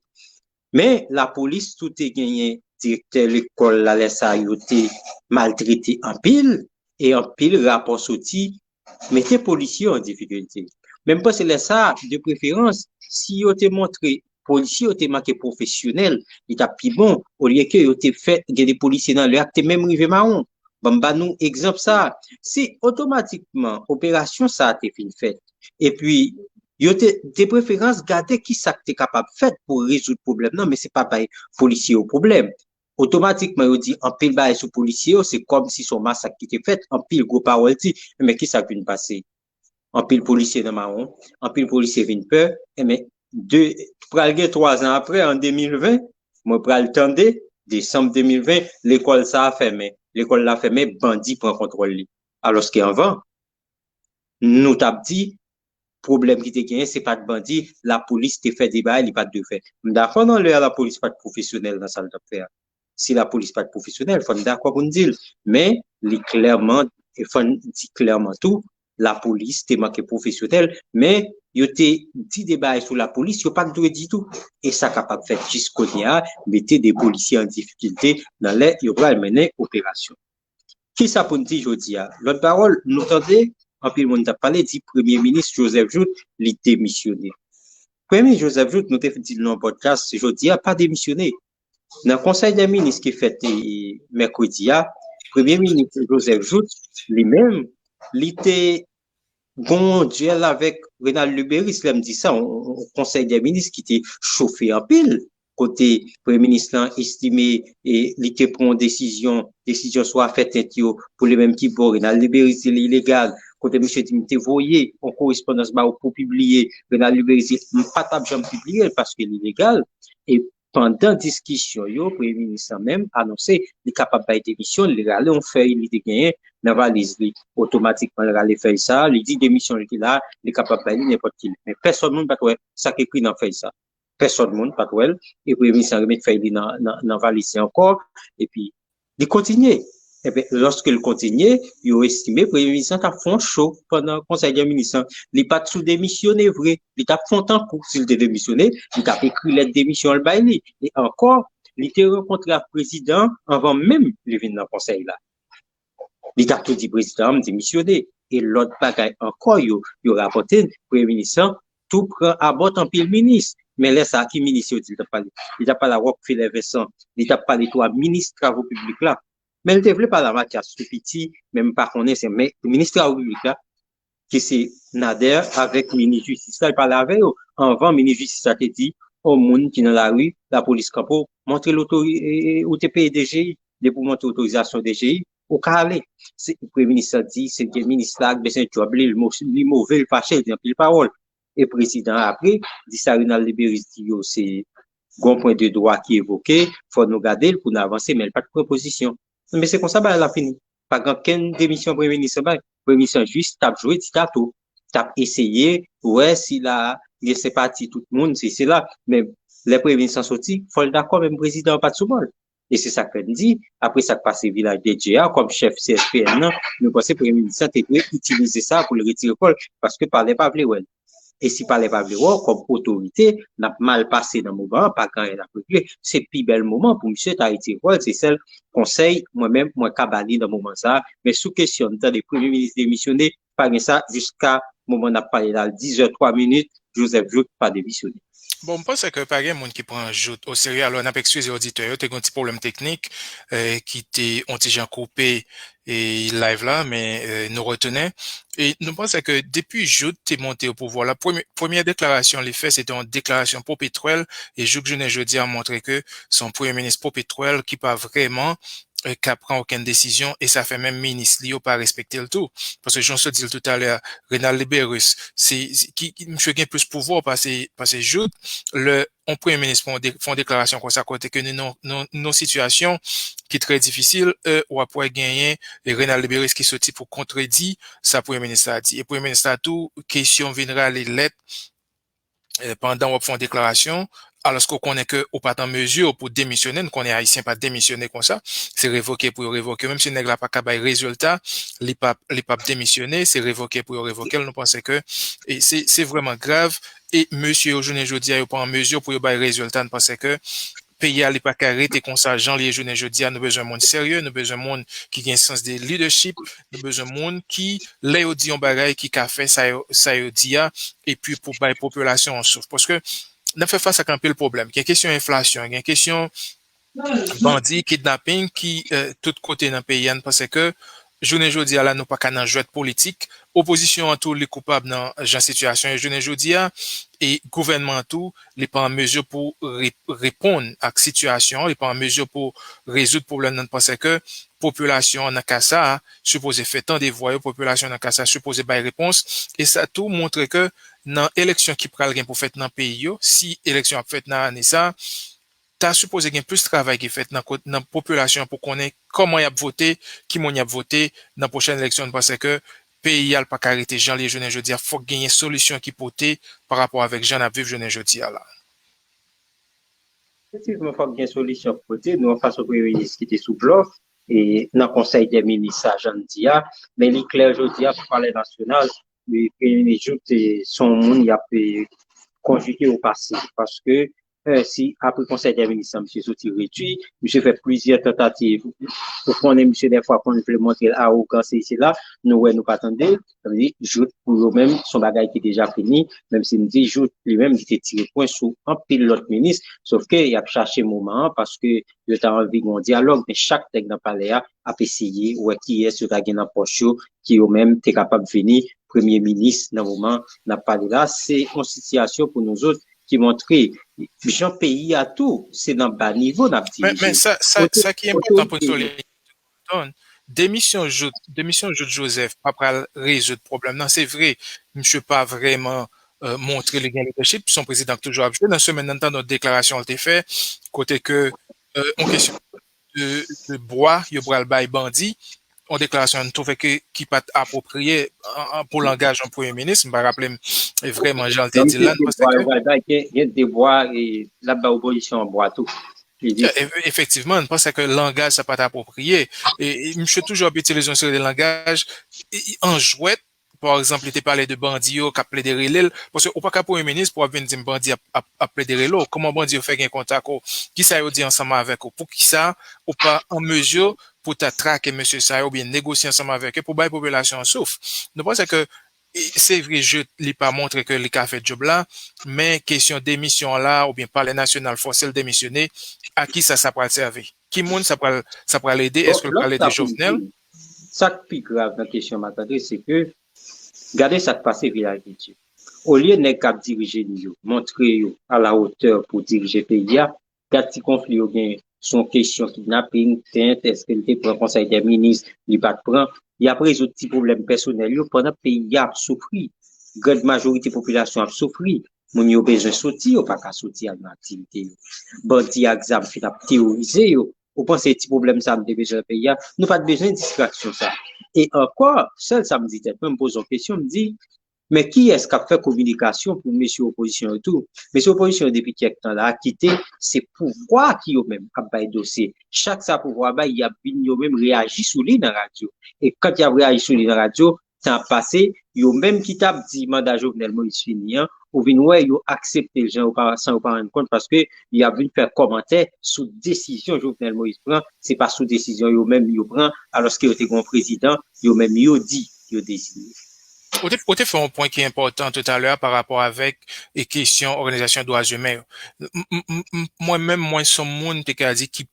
Men lapolis tou te genyen direktè lekòl la, lè sa a yo te maltrete anpil, e anpil rapò soti mete polisye yo an difikilte. Men m panse lè sa a, de preferans, si yo te montre polisye yo te manke pwofesyonèl, li t ap pi bon, olye ke yo te fè gen de polisye nan lè a ki te menm rive mawon. Ban m ba nou egzanp sa a. Si otomatikman operasyon sa a te fin fèt, epi yo te, de preferans, gade ki sa k te kapab fèt pou rezoud pwoblèm nan, men se pa bay polisye yo pwoblèm. Otomatikman, yo di anpil bagay sou polisye yo, se kòmsi se yon masak ki te fèt, anpil gwo pawòl di, men ki sa k vin pase? Anpil polisye nan mawon, anpil polisye vin pè, men de, pral gen twa zan apre, an de mil ven, mwen pral tande, desanm de mil ven, lekòl sa a fèmen. Lekòl la fèmen, bandi pran kontwòl li. Alòske anvan, nou t ap di, pwoblèm ki te genyen, se pa t bandi, lapolis te fè de bagay li pa t dwe fè. M dakò nan lè a lapolis pa t pwofesyonèl nan sa l t ap fè a. Si lapolis pa t pwofesyonèl, fò n dakò pou n di l. Men, li klèman, e fò n di klèman tou, lapolis te manke pwofesyonèl, men yo te di de bagay sou lapolis, yo pa t dwe di tou. E sa kapab fèt jis kounye a, mete de polisye an difikilte nan lè yo pral mennen operasyon. Kisa pou n di jodi a? Lòt pawòl, nou tande anpil moun t ap pale, di Premye Minis Joseph Jouthe, li demisyone. Premye Minis Joseph Jouthe, nou te di l nan yon podcast, jodi a, pa demisyone. Nan Konsèy dè Minis ki fèt, e, mèkredi a, Premye Minis Joseph Jouthe, li menm, li te gon dyèl avèk Renald Lubérice, lè m di sa, yon, yon Konsèy dè Minis ki te chofe anpil, kote Premye Minis lan estime, e, li te pran yon desizyon, desizyon sou afè tent yo, pou li menm ki bò, Renald Lubérice di li ilegal, kote misye di m te voye yon korespondans ba ou pou pibliye, Renald Lubérice di m pa t ap janm pibliye l paske li ilegal, e pandan diskisyon yo, Premye Minis lan menm anonse li kapab bay demisyon, li rale yon fèy li te genyen nan valiz li. Otomatikman, li rale fèy sa, li di demisyon li te la, li kapab bay li nenpòt ki lè. Men pèsòn moun pa t wè sa k ekri nan fèy sa. Pèsòn moun pa t wè l, e Premye Minis lan remèt fèy li nan, nan, nan valiz li ankò, epi li kontinye. Ebyen, lòske l kontinye, yo estime Premye Minis lan t ap fè yon cho pandan Konsèy dè Minis lan. Li pa t sou demisyone vre. Li t ap fè yon tankou, si l te demisyone, li t ap ekri lèt demisyon l bay li. E ankò, li te rankontre ak prezidan an anvan menm li vin nan konsèy la. Li t ap tou di prezidan an, m demisyone. E lòt bagay ankò, yo, yo rapòte n, Premye Minis lan tou pran abòt anpil minis. Men lè sa a, ki minis yo di l t ap pale? Li t ap pale a Rockfeller Vincent, li t ap pale tou a minis travo piblik la. Men l te vle pale a Mathias Soupiti, men m pa konnen se, men minis travo piblik la, ki se Nader avèk minis jistis la, li pale avè yo. Anvan, minis jistis la te di, yon moun ki nan lari, lapolis kanpe w, montre l otori-, e, e, ou te peye D G I, depi w montre otorizasyon D G I, ou ka ale. Se, premye minis la di, se gen minis la k bezwen djòb li, li mo-, li move, li fache, li di anpil pawòl. E prezidan an apre, di sa Renald Lubérice di yo, se gon pwen de dwa ki evoke, fò nou gade l pou n avanse, men l pa t pran pozisyon. Men se konsa bagay la fini. Pa gen okenn demisyon premye minis lan bay. Premye minis lan jis t ap jwe diktato, t ap eseye wè si la gen senpati tout moun, si se la. Men lè premye minis lan soti, fò l dakò, menm prezidan an pa t sou bò l. E se sa k fè n di, apre sa k pase Vilaj de Dye a, kòm chèf C S P N nan, nou panse premye minis lan te dwe itilize sa pou l retire kò l, paske palè pa vle wè l. E si palè pa vle wè w kòm otorite, n ap mal pase nan moman an, pa gen anyen n ap regle. Se pi bèl moman pou misye ta retire kò l, se sèl konsèy mwen menm mwen ka ba li nan moman sa a. Men sou kesyon n tande premye minis demisyone, pa gen sa jiska moman n ap pale la, diz è twa minit, Joseph Jouthe pa demisyone. Bon, m panse ke pa gen moun ki pran Jouthe oserye. Alò, n ap eskize oditè yo, te gen yon ti pwoblèm teknik, eh, ki te yon ti jan koupe e live la, men, eh, nou retounen. E nou panse ke depi Jouthe te monte o pouvwa la, premye, premye deklarasyon li fè, se te yon deklarasyon popetwèl, e jouk jounen jodi a montre ke se yon premye minis popetwèl ki pa vrèman, eh, ka pran okenn desizyon, e sa fè menm minis li yo pa respekte l tou. Paske jan w sot di l toutalè, Renald Liberus, se, se- ki, ki, misye gen plis pouvwa pase, pase Jouthe. Lè yon premye minis fè yon de- fè yon deklarasyon konsa, kote ke nou nan nou, nou, nou sitiyasyon ki trè difisil, eh, w ap wè genyen, eh, Renald Liberus ki soti pou kontredi sa premye minis la di. E premye minis la tou, kesyon vin rale lèt, eh, pandan w ap fè yon deklarasyon, alòske w konnen ke ou pa t an mezi pou demisyone, n konnen Ayisyen pa demisyone konsa, se revoke pou yo revoke, menm si nèg la pa ka bay rezilta, li p ap, li p ap demisyone, se revoke pou yo revoke l, nou panse ke, e se, se vrèman grav, e mesye yo jounen jodi a, yo pa an mezi pou yo bay rezilta, n panse ke peyi a li pa ka rete konsa jan l ye jounen jodi a, nou bezwen moun serye, nou bezwen moun ki gen sans de leadership, nou bezwen moun ki, lè yo di yon bagay, ki ka fè sa yo, sa yo di a, epi pou bay popilasyon an souf. Paske n ap fè fas ak anpil pwoblèm. Gen kesyon enflasyon, gen kesyon bandi, kidnaping ki, eh, tout kote nan peyi a, n panse ke jounen jodi a la, nou pa ka nan jwèt politik. Opozisyon an tou, li koupab nan jan sitiyasyon ye jounen jodi a. E gouvènman an tou, li pa an mezi pou re- reponn ak sitiyasyon an, li pa an mezi pou rezoud pwoblèm nan. N panse ke popilasyon an nan ka sa a, sipoze fè tande vwa yo, popilasyon an nan ka sa a, sipoze bay repons. E sa tou montre ke nan eleksyon ki pral gen pou fèt nan peyi yo, si eleksyon ap fèt nan ane sa a, ta sipoze gen plis travay ki fèt nan kot- nan popilasyon an pou konnen kòman y ap vote, ki moun y ap vote nan pwochèn eleksyon. N panse ke peyi a l pa ka rete jan l ye jounen jodi a. Fòk genyen solisyon ki pote pa rapò avèk jan n ap viv jounen jodi a la. Efektivman, fòk gen solisyon pou pote. Nou an fas yon premye minis ki te sou blòf e nan konsèy dè minis sa, jan n di a. Men li klè jodi a, pou palè nasyonal, premye minis Jouthe se yon moun y ap konjige o pase. Paske si apre konsèy dè minis la, misye soti redui, misye fè plizyè tantativ. Ou konnen misye dèfwa konn vle montre l awogan, sesi sela, nou wè nou pa tande l. Sa vle di, Jouthe pou yo menm, se yon bagay ki deja fini, menm si m di Jouthe li menm, li te tire pwen sou anpil lòt minis, sof ke y ap chache moman an, paske yo ta anvi gen yon dyalòg, men chak nèg nan palè a ap eseye wè kiyès yo ta gen nan pòch yo, ki yo menm te kapab vini premye minis nan moman n ap pale la. Se yon sitiyasyon pou nou zòt ki montre jan peyi a tou, se nan ba nivo n ap dirije. Men, men sa, sa, sa ki enpòtan pou n souliye, demisyon Jouthe, demisyon Jouthe Joseph pa pral rezoud pwoblèm nan. Se vre, misye pa vrèman, euh, montre li gen leadership, se yon prezidan k toujou ap jwe. Nan semèn nan, n tande yon deklarasyon l te fè, kote ke, euh, yon kesyon de, de bwa yo pral bay bandi, yon deklarasyon n twouve ke ki pa t apwopriye pou langaj yon premye minis. M pa raple m vrèman jan l te di l la. Gen de bwa, l ap bay opozisyon an bwa tou. Efektivman, n panse ke langaj sa pa t apwopriye. E misye toujou ap itilize yon seri de langaj an jwèt. Pa egzanp, li te pale de bandi yo k ap plede rele l. Paske ou pa ka premye minis pou w ap vin di m bandi ap, ap, ap plede rele w. Kòman bandi yo fè gen kontak ou? Kisa yo di ansanm avèk ou? Poukisa ou pa an mezi pou ta trake mesye sa yo oubyen negosye ansanm avèk yo pou bay popilasyon an souf? Nou panse ke se vre, Jouthe li pa montre ke li ka fè djòb la, men kesyon demisyon an la oubyen palè nasyonal fòse l demisyone, a kisa sa pral sèvi? Ki moun sa pral, sa pral ede? Èske l pral ede Jovenel? Sa k pi grav nan kesyon Marc-André, se ke gade sa k pase Vil Agriculture. Olye nèg k ap dirije nou yo montre yo alawotè pou dirije peyi a, gad ti konfli yo genyen sou yon kesyon kidnaping, tent, èske l te pran konsèy dè minis, li pa t pran. Y ap rezoud ti pwoblèm pèsonèl yo pandan peyi a ap soufri. Grann majorite popilasyon ap soufri. Moun yo bezwen soti, yo pa ka soti al nan aktivite yo. Bandi ak zam fin ap teworize yo. Ou panse ti pwoblèm sa a m te bezwen nan peyi a? Nou pa t bezwen distraksyon sa a. E ankò, sèl sa m di tèt mwen, m poze yon kesyon, m di, men kiyès k ap fè kominikasyon pou mesye opozisyon yo tou? Mesye opozisyon yo depi kèk tan la a kite se pouvwa ki yo menm ap bay dosye. Chak sa pouvwa a bay, y ap vin yo menm reyaji sou li nan radyo. E kan y ap reyaji sou li nan radyo, tan ap pase, yo menm ki t ap di manda Jovenel Moïse fini an, ou vin wè yo aksepte l jan yo pa, san yo pa rann kont, paske y ap vin fè kòmantè sou desizyon Jovenel Moïse pran, se pa sou desizyon yo menm yo pran, alòske yo te gen yon prezidan yo menm yo di yo deziye. Ou te, ou te fè yon pwen ki enpòtan toutalè a pa rapò avèk e kesyon òganizasyon dwa imen yo. Mwen menm, mwen se yon moun te ka di ki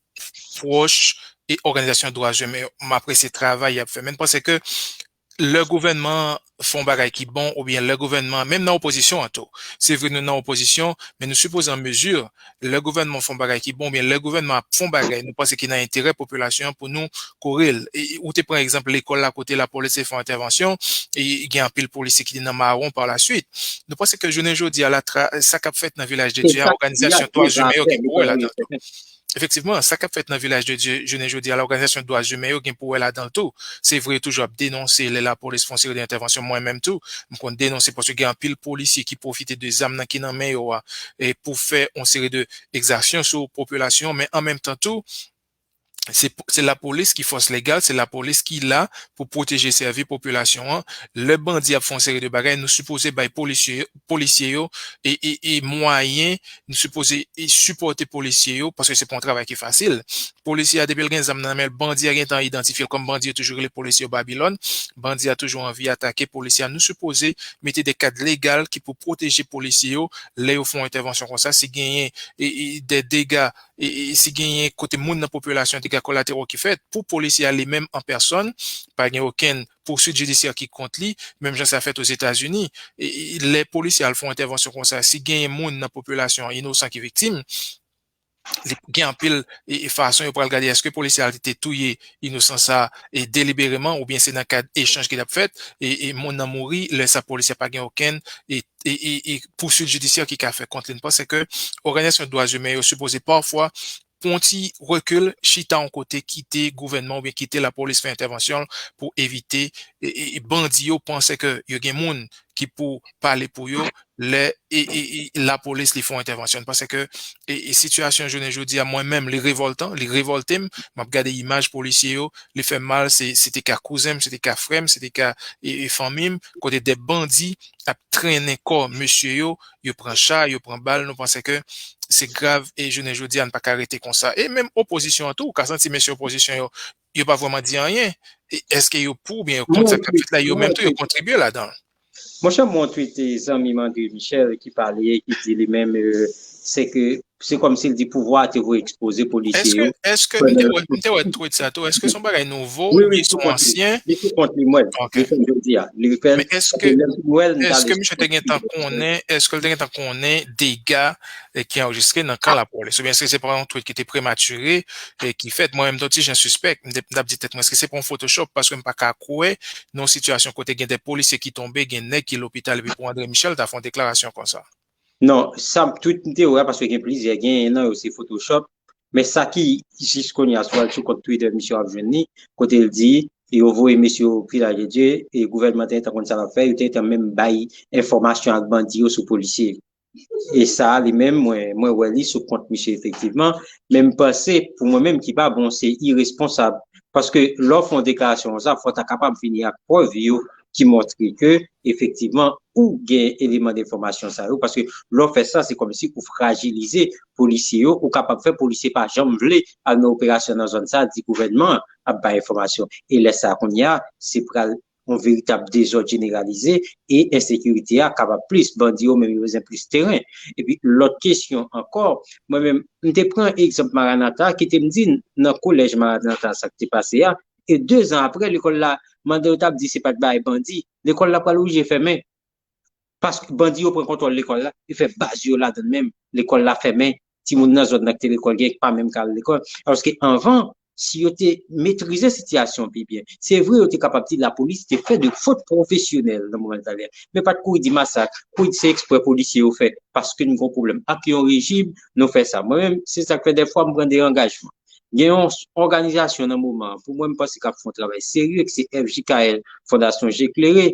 pwòch e òganizasyon dwa imen yo. M apresye travay y ap fè. Men m panse ke lè gouvènman an fè yon bagay ki bon, oubyen lè gouvènman, menm nan opozisyon an tou. Se vre nou nan opozisyon, men nou sipoze an mezi, lè gouvènman fè yon bagay ki bon, oubyen lè gouvènman ap fè yon bagay, nou panse ki nan enterè popilasyon an pou nou kore l. E, e, ou te pran egzanp lekòl la kote lapolis te fè yon entèvansyon, e gen anpil polisye ki te nan mawon pa la swit. Nou panse ke jounen jodi a la, tra- sa k ap fèt nan Vilaj de Dye a, òganizasyon dwa imen yo gen pou wè ladan l tou. Efektivman, sa k ap fèt nan Vilaj de Dye jounen jodi a la, òganizasyon dwa imen yo gen pou wè ladan l tou. Se vre, yo toujou ap denonse lè lapolis fè yon seri de entèvansyon, mwen menm tou, m konn denonse paske gen anpil polisye ki pwofite de zam nan ki nan men yo a, e pou fè yon seri de egzasyon sou popilasyon, men an menm tan tou, se, se lapolis ki fòs legal, se lapolis ki la pou pwoteje, sèvi popilasyon an. Lè bandi ap fè yon seri de bagay, nou sipoze bay polisye, polisye yo e, e, e mwayen, nou sipoze e sipòte polisye yo, paske se pa yon travay ki fasil. Polisye a, depi l gen zam nan men l, bandi a gentan idantifye l kòm bandi, yo toujou rele polisye yo Babilòn. Bandi a toujou anvi atake polisye a. Nou sipoze mete de kad legal ki pou pwoteje polisye yo lè yo fè yon entèvansyon konsa. Si genyen e, e, de dega, e, e, si genyen kote moun nan popilasyon, dega kolaterò ki fèt, pou polisye a li menm an pèsòn, pa gen okenn pouswit jidisyè ki kont li, menm jan sa fèt Ozetazini. E, e, lè polisye al fè yon entèvansyon konsa, si genyen moun nan popilasyon an inosan ki viktim, li gen anpil e, e fason yo pral gade èske polisye a te touye inosan sa e delibereman oubyen se nan kad echanj ki t ap fèt e, e moun nan mouri, lè sa polisye a pa gen okenn e, e, e, e pouswit jidisyè ki ka fè kont li. M panse ke òganizasyon dwa imen yo sipoze pafwa pran yon ti rekil, chita yon kote, kite gouvènman oubyen kite lapolis fè entèvansyon l pou evite e, e, e bandi yo panse ke yo gen moun ki pou pale pou yo lè e, e, e lapolis li fè yon entèvansyon. Paske e, e sitiyasyon jounen jodi a, mwen menm, li revòltan, li revòlte m. M ap gade imaj polisye yo, li fè m mal, se, se te ka kouzen m, se te ka frè m, se te ka e, e fanmi m, kote de bandi ap trennen kò mesye yo, yo pran cha, yo pran bal, nou panse ke se grav e jounen jodi a, n pa ka rete konsa. E menm opozisyon an tou, ou ka santi mesye opozisyon yo, yo pa vrèman di anyen. E èske yo pou oubyen yo kont sa k ap fèt la, yo menm tou, yo kontribye ladan l? Monchè, mwen tweet zanmi m André Michel ki pale, ki di li menm, euh, se ke se kòmsi l di pouvwa a te voye ekspoze polisye yo. Èske, èske m te wè, m te wè tweet sa tou, èske se yon bagay nouvo, wi, wi, oubyen se yon ansyen? Li sou kont li, m wè l. Ok. Li fè m jodi a. Li fè m, men èske, èske misye te gentan konnen, èske l te gentan konnen dega e, ki anrejistre nan kan lapolis, oubyen èske se pa yon tweet ki te prematire e ki fèt? Mwen menm, m t on ti jan sispèk, m t ap di tèt mwen, èske se pa yon Photoshop, paske m pa ka kwè nan yon sitiyasyon kote gen de polisye ki tonbe, gen nèg ki lopital, epi pou André Michel ta fè yon deklarasyon konsa. Non, sa tweet m te wè, paske gen plizyè, gen nan yo se Photoshop, men sa ki jis kounye a, si w al sou kont Twitter misye, w ap jwenn li, kote l di, yo voye mesye yo Vilaj de Dye, e gouvènman te gentan konn sa l ap fè, yo te gentan menm bay enfòmasyon ak bandi yo sou polisye. E sa a, li menm, mwen, mwen wè li sou kont misye efektivman. Men m panse, pou mwen menm, ki pa bon, se iresponsab. Paske lè w fè yon deklarasyon konsa, fò w ta kapab vini ak prèv yo ki montre ke, efektivman, ou gen eleman enfòmasyon sa yo. Paske lè w fè sa, se kòmsi ou frajilize polisye yo, ou kapab fè polisye pa janm vle al nan operasyon nan zòn sa, di gouvènman an ap bay enfòmasyon. E lè sa a, kounye a, se pral yon veritab dezòd jeneralize e ensekirite a kapab plis. Bandi yo menm yo bezwen plis teren. Epi lòt kesyon ankò, mwen menm, m te pran egzanp Maranatha, kite m di n nan kolèj Maranatha sa k te pase a, e dezan apre, lekòl la, pandan yo t ap di se pa t bagay bandi, lekòl la pral oblije fèmen. Paske bandi yo pran kontwòl lekòl la, yo fè baz yo ladan l menm, lekòl la fèmen, timoun nan zòn nan ki te lekòl gen ki pa menm ka al lekòl. Alòske anvan, si yo te metrize sitiyasyon an pi byen, se vre yo te kapab di lapolis te fè de fot pwofesyonèl nan moman l t ale a. Men pa t kouri di masak, kouri di se eksprè polisye yo fè, paske n gen yon pwoblèm ak yon rejim, nou fè sa. Mwen menm, se sa k fè dèfwa m pran de angajman. Gen yon òganizasyon nan moman an, pou mwen, m panse k ap fè yon travay serye, ki se F J K L, Fondasyon Je Klere,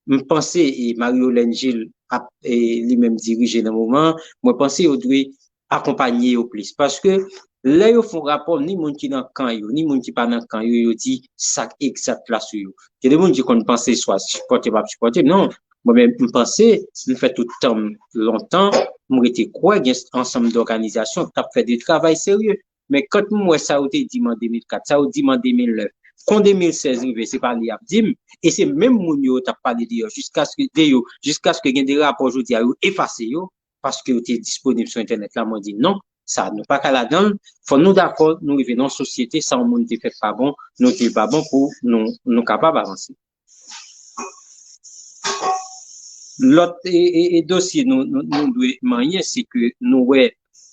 m panse, e, Marie Yolène Gilles ap, e, li menm dirije nan moman an, mwen panse yo dwe akonpanye yo plis. Paske lè yo fè yon rapò, ni moun ki nan kan yo, ni moun ki pa nan kan yo, yo di sa k egzat la sou yo. Gen de moun ki konn panse swa sipòte m, p ap sipòte m. Non, mwen menm, m panse, m fè tout tan m lontan, m rete kwè gen ansanm dòganizasyon k ap fè de travay serye. Men quand m wè sa yo te di m an de mil kat, sa yo di m an de mil nèf, kon de mil sèz rive, se pa li y ap di m, e se menm moun yo yo t ap pale de yo, jiskaske, de yo, jiskaske gen de rapò jodi a, yo efase yo, paske yo te disponib sou entènèt la, mwen di non, sa nou pa ka ladan l, fò nou dakò, nou rive nan yon sosyete, sa yon moun te fè k pa bon, nou di l pa bon pou nou, nou kapab avanse. Lòt e, e, e dosye nou, nou, nou dwe manyen, se ke nou wè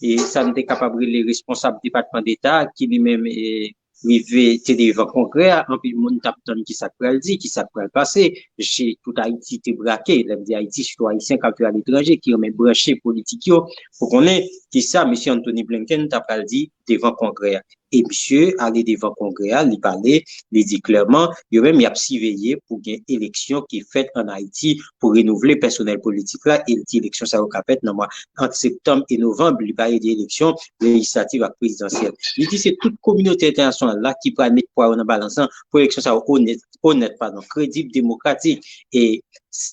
e sa n te kapab rele responsab Depatman Deta ki li menm e, rive te devan Kongrè a, anpil moun t ap tann ki sa k pral di, ki sa k pral pase. Si tout Ayiti te brake, lè m di Ayiti, sitou Ayisyen k ap viv aletranje, ki renmen branche politik yo, pou konnen ki sa mesye Anthony Blinken ta pral di devan Kongrè a. E misye ale devan Kongrè a, li pale, li di klèman, yo menm y ap siveye pou gen eleksyon ki fèt ann Ayiti pou renouvle pèsonèl politik la, e li di eleksyon sa yo ka fèt nan mwa ant septanm e novanm, li pale de eleksyon lejislatif ak prezidansyèl. Li di se tout kominote entènasyonal la ki pral met pwa yo nan balans lan pou eleksyon sa yo onèt, onèt, padon, kredib, demokratik. E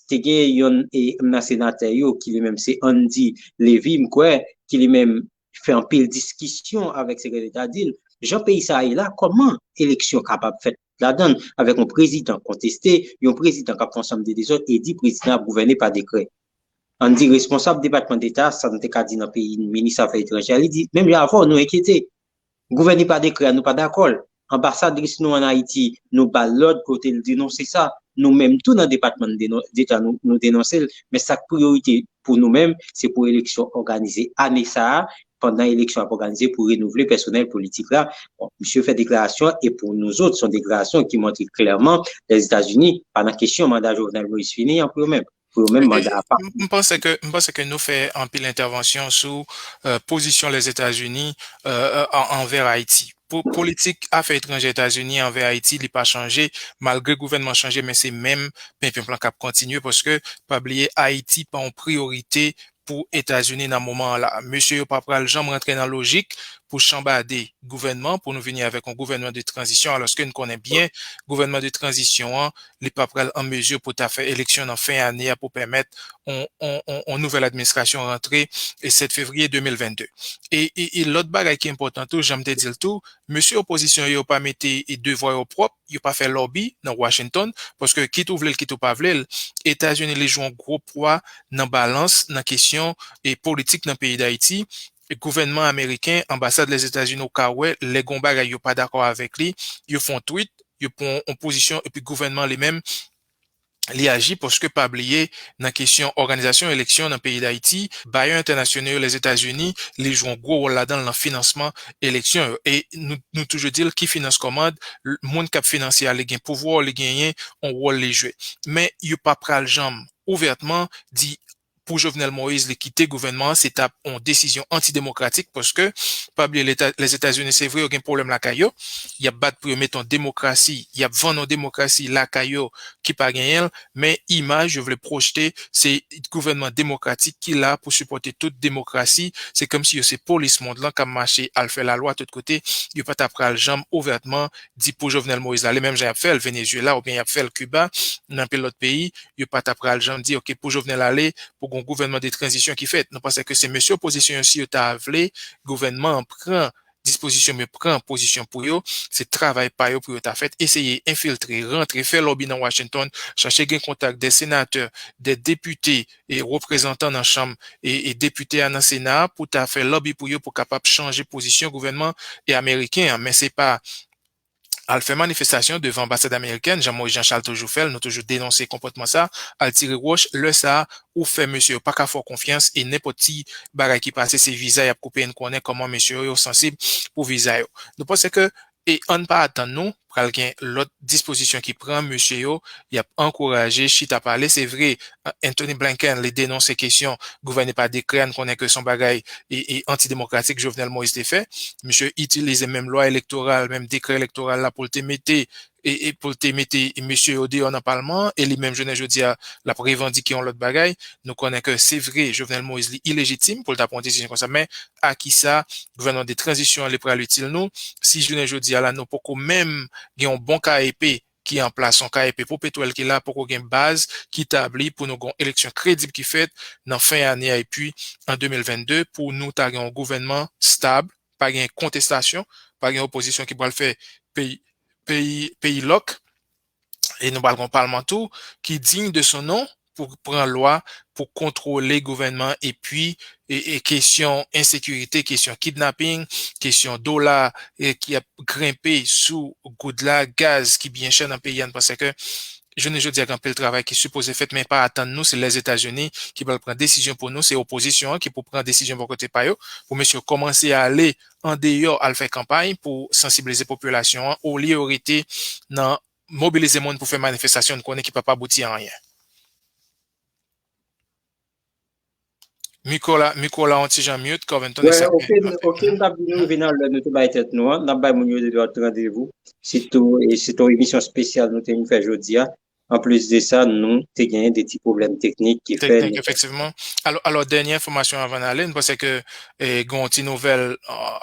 te gen yonn e nan senatè yo ki li menm se Andy Levy, m kwè, ki li menm fè anpil diskisyon avèk sekretè d'Eta, di l, jan peyi sa a ye la, kòman eleksyon kapab fèt ladan l avèk yon prezidan konteste, yon prezidan k ap fè ansanm de dezòd e di prezidan ap gouvène pa dekrè. Ann di responsab Depatman Deta, sa n te ka di nan peyi minis afè etranjè, li di, menm jan avè w, nou enkyete. Gouvène pa dekrè a, nou pa dakò l. Anbasadris nou ann Ayiti, nou ba l lòd kote l denonse sa. Nou menm tou nan Depatman Deta, nou, nou denonse l. Men sa k priyorite pou nou menm, se pou eleksyon òganize ane sa a, pandan eleksyon ap òganize pou renouvle pèsonèl politik la. Bon, misye fè deklarasyon e pou nou zòt, se yon deklarasyon ki montre klèman Lèzetazini pa nan kesyon manda Jovenel Moïse fini an pou yo menm. Pou yo menm, manda a pa. M panse ke, m panse ke nou fè anpil entèvansyon sou uh, pozisyon Lèzetazini uh, anvè Ayiti. Politik afè etranjè Etazini anvè Ayiti, li pa chanje, malgre gouvènman chanje, men se menm penpenp lan k ap kontinye, paske pa bliye Ayiti pa yon priyorite pou Etazini nan moman an la. Mesye yo pa pral janm rantre nan lojik pou chanbade gouvènman, pou nou vini avèk yon gouvènman de tranzisyon, alòske nou konnen byen gouvènman de tranzisyon an, li pa pral an mezi pou ta fè eleksyon nan fen ane a pou pèmèt yon nouvèl administrasyon rantre e sèt fevriye de mil vennde. E, e, e lòt bagay ki enpòtan tou, jan m te di l tou, mesye opozisyon yo pa mete e devwa yo pwòp, yo pa fè lòbi nan Washington, paske kit ou vle l, kit ou pa vle l, Etazini li jwe yon gwo pwa nan balans, nan kesyon e politik nan peyi Dayiti. E gouvènman ameriken, anbasad Lèzetazini, ou ka wè, lè gon bagay yo pa dakò avèk li, yo fè yon tweet, yo pran yon pozisyon, epi gouvènman li menm, li aji, paske pa bliye, nan kesyon òganizasyon eleksyon nan peyi Dayiti, bayè entènasyonal yo, Lèzetazini, li jwe yon gwo wòl ladan l nan finansman eleksyon yo. E nou, nou toujou di l ki finans kòmand, moun k ap finanse a, li gen pouvwa, li genyen yon wòl li jwe. Men yo pa pral janm ouvètman di pou Jovenel Moïse li kite gouvènman an, se t ap yon desizyon antidemokratik, paske, pa bliye, Leta, Lèzetazini, se vre, yo gen pwoblèm lakay yo, y ap bat pou yo mete yon demokrasi, y ap vann yon demokrasi lakay yo ki pa genyen l, men imaj yo vle pwojte, se gouvènman demokratik ki la pou sipòte tout demokrasi, se kòmsi yo se polis mond lan k ap mache al fè lalwa tout kote, yo pa ta pral janm ouvètman di pou Jovenel Moïse la, li menm jan y ap fè l Venezuela oubyen y ap fè l Kiba, nan anpil lòt peyi, yo pa ta pral janm di, oke, pou Jovenel ale, pou gon gouvènman de tranzisyon ki fèt. Nou panse ke se mesye opozisyon yo, si yo ta vle gouvènman an pran dispozisyon, men pran pozisyon pou yo, se travay pa yo pou yo ta fèt, eseye enfiltre, rantre, fè lòbi nan Washington, chache gen kontak de senatè, de depite e reprezantan nan chanm e, e depite a nan sena a pou ta fè lòbi pou yo pou kapab chanje pozisyon gouvènman e ameriken an. Men se pa al fè manifestasyon devan anbasad amerikèn, jan Moïse Jean Charles toujou fè l, nou toujou denonse konpòtman sa, al tire wòch, lè sa a, ou fè mesye yo pa ka fè w konfyans e nenpòt ti bagay ki pase, se viza y ap koupe, e n konnen kòman mesye yo, yo sansib pou viza yo. Nou panse ke, e ann pa atann nou, pral gen lòt dispozisyon ki pran, mesye yo, y ap ankouraje chita pale. Se vre, Anthony Blinken, li denonse kesyon gouvène pa dekrè a, n konnen ke se yon bagay e, e antidemokratik Jovenel Moïse te fè. Misye itilize menm lwa elektoral, menm dekrè elektoral la pou l te mete, e, e pou l te mete mesye yo deyò nan palman an, e li menm jounen jodi a, l ap revandike yon lòt bagay. Nou konnen ke se vre, Jovenel Moïse li ilejitim pou l ta pran yon desizyon konsa, men a kisa gouvènman de tranzisyon an li pral itil nou, si jounen jodi a la nou poko menm gen yon bon ka epe ki an plas, yon ka epe pou petwèl ki la, poko gen baz ki tabli pou nou gon eleksyon kredib ki fèt nan fen ane a, epi an de mil vennde, pou nou ta gen yon gouvènman stab, pa gen kontestasyon, pa gen opozisyon ki pral fè peyi, peyi, peyi lòk, e nou pral gon palman tou ki diy de son non, pou pran lwa, pou kontwole gouvènman, epi e, e kesyon ensekirite, kesyon kidnaping, kesyon dola e ki ap grenpe sou goud la, gaz ki byen chè nan peyi a, n panse ke jounen jodi a, gen anpil travay ki sipoze fèt, men pa atann nou, se Lèzetazini ki pral pran desizyon pou nou, se opozisyon an ki pou pran desizyon bò kote pa yo, pou mesye yo kòmanse ale andeyò al fè kanpay pou sansibilize popilasyon an, olye yo rete nan mobilize moun pou fè manifestasyon, n konnen ki p ap abouti a anyen. Mikwo la, mikwo la yon ti jan mute, Covington, e sa k fè. Ok, n t ap di nou rive nan lè nou te bay tèt nou an, n ap bay moun yo de lòt randevou, sitou, e se te yon emisyon espesyal nou te vin fè jodi a. Anplis de sa, nou te genyen de ti pwoblèm teknik ki fè. Teknik, efektivman. Alò, alò, dènye enfòmasyon anvan n ale, m panse ke, e, gen yon ti nouvèl,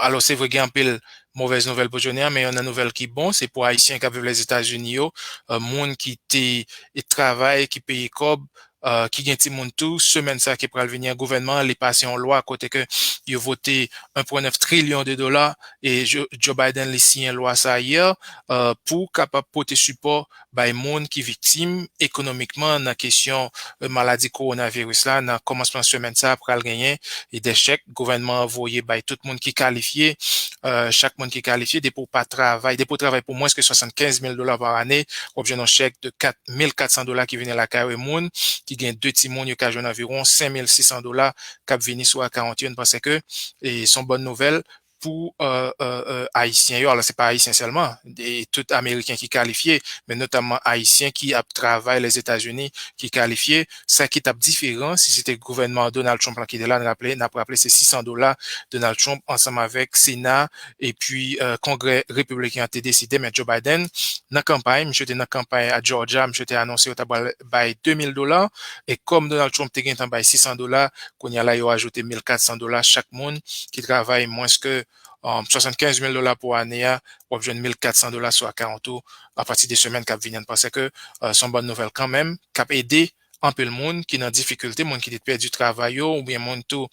alò, se vre, gen anpil movèz nouvèl pou jounen an, men youn nan nouvèl ki bon, se pou Ayisyen k ap viv Lèzetazini yo, e, moun ki te, e, travay, ki peye kòb, e, ki gen timoun tou, semèn sa ki pral vini an, gouvènman an, li pase yon lwa kote ke yo vote en pwen nèf trilyon de dola, e Jo-, Joe Biden, li siyen lwa sa yè, e, pou kapab pote sipò bay moun ki viktim ekonomikman nan kesyon, e, maladi kowonaviris la. Nan kòmansman semèn sa a, pral genyen, e, de chèk gouvènman an voye bay tout moun ki kalifye. E, chak moun ki kalifye, depi w pa travay, depi w travay pou mwens ke swasannkenz mil dola pa ane, w ap jwenn yon chèk de kat, mil kat san dola ki vini lakay ou. E moun ki gen de timoun, yo ka jwenn anviwon senk mil sis san dola k ap vini sou akawont yo. Nou panse ke, e, se yon bòn nouvèl pou, e, e, e, Ayisyen yo. Alò, se pa Ayisyen sèlman, e tout Ameriken ki kalifye, men notamman Ayisyen ki ap travay Lèzetazini ki kalifye. Sa ki t ap diferan, si se te gouvènman Donald Trump lan ki te la, n raple, n ap raple se sis san dola Donald Trump ansanm avèk Sena epi, e, Kongrè Repibliken an te deside, men Joe Biden, nan kanpay, misye te nan kanpay a Georgia, misye te anonse yo ta pral bay de mil dola, e kòm Donald Trump te gentan bay sis san dola, kounye a la, yo ajoute mil kat san dola chak moun ki travay mwens ke, um, swasannkenz mil dola pou ane a, w ap jwenn mil kat san dola sou akawont ou apati de semèn k ap vini. N panse ke, e, se yon bòn nouvèl kanmenm, k ap ede anpil moun ki nan difikilte, moun ki te pèdi travay yo, oubyen moun tou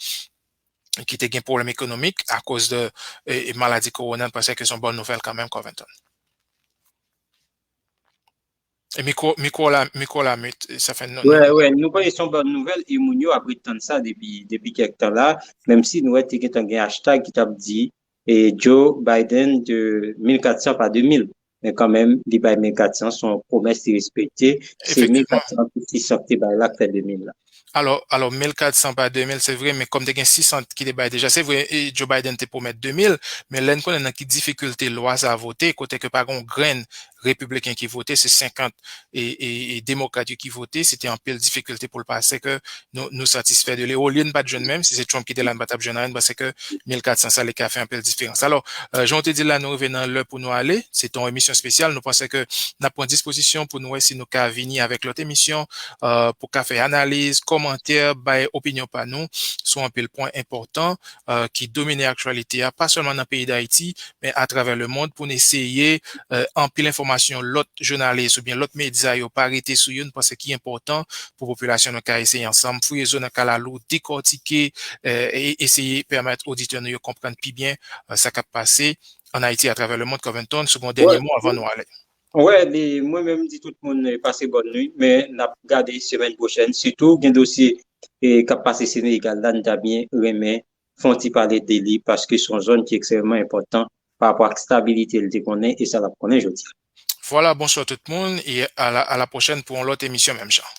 ki te gen pwoblèm ekonomik akoz de, e, e, maladi kowona. N panse ke se yon bòn nouvèl kanmenm, Covington. E mikwo, mikwo la, mikwo la mute, sa fè nou. Wè, wè, nou panse se yon bòn nouvèl e moun yo ap ret tann sa depi, depi kèk tan la, menm si nou wè te gentan gen hashtag ki t ap di, e, Joe Biden de mil kat san pa de mil. Men kanmenm, li bay mil kat san, se yon pwomès li respekte. Se mil kat san ki sis san ki te bay la k fè de mil la. Alò, alò, mil kat san pa de mil, se vre, men kòm te gen sis san ki te bay deja, se vre, e, Joe Biden te pwomèt de mil, men lè n konnen nan ki difikilte lwa sa a vote, kote ke pa gen yon grenn repibliken ki vote, se senkant e, e, e demokrat yo ki vote, se te anpil difikilte pou l pase, ke nou, nou satisfè de li. Olye n pa t jwenn menm, si se Trump ki te la, n pa t ap jwenn anyen, paske mil kat san sa, li ka fè anpil diferans. Alò, e, jan w te di l la, nou rive nan lè pou nou ale. Se te yon emisyon espesyal. Nou panse ke n ap pran dispozisyon pou nou wè si nou ka vini avèk lòt emisyon, e, pou ka fè analiz, kòmantè, bay opinyon pa nou sou anpil pwen enpòtan, e, ki domine aktyalite a, pa sèlman nan peyi Dayiti, men atravè lemonn, pou n eseye, e, anpil enfòmasyon lòt jounalis oubyen lòt medya yo pa rete sou yo. Nou panse ki enpòtan pou popilasyon nou ka eseye ansanm fouye zo nan kalalou, dekòtike, e, e eseye pèmèt oditè nou yo konprann pi byen, e, sa k ap pase ann Ayiti, atravè lemonn. Covington, si w gen yon dènye mo anvan nou ale. Wè, li, mwen menm, m di tout moun, e, pase bòn nuit, men n ap gade semèn pwochèn. Sitou, gen dosye, e, k ap pase Senegal la, n ta byen renmen fè yon ti pale de li, paske se yon zòn ki ekstrèmman enpòtan pa rapò ak stabilite l te konnen e sa l ap konnen jodi a. Vwala, bonswa tout moun, e a la, a la pwochèn pou yon lòt emisyon menm jan.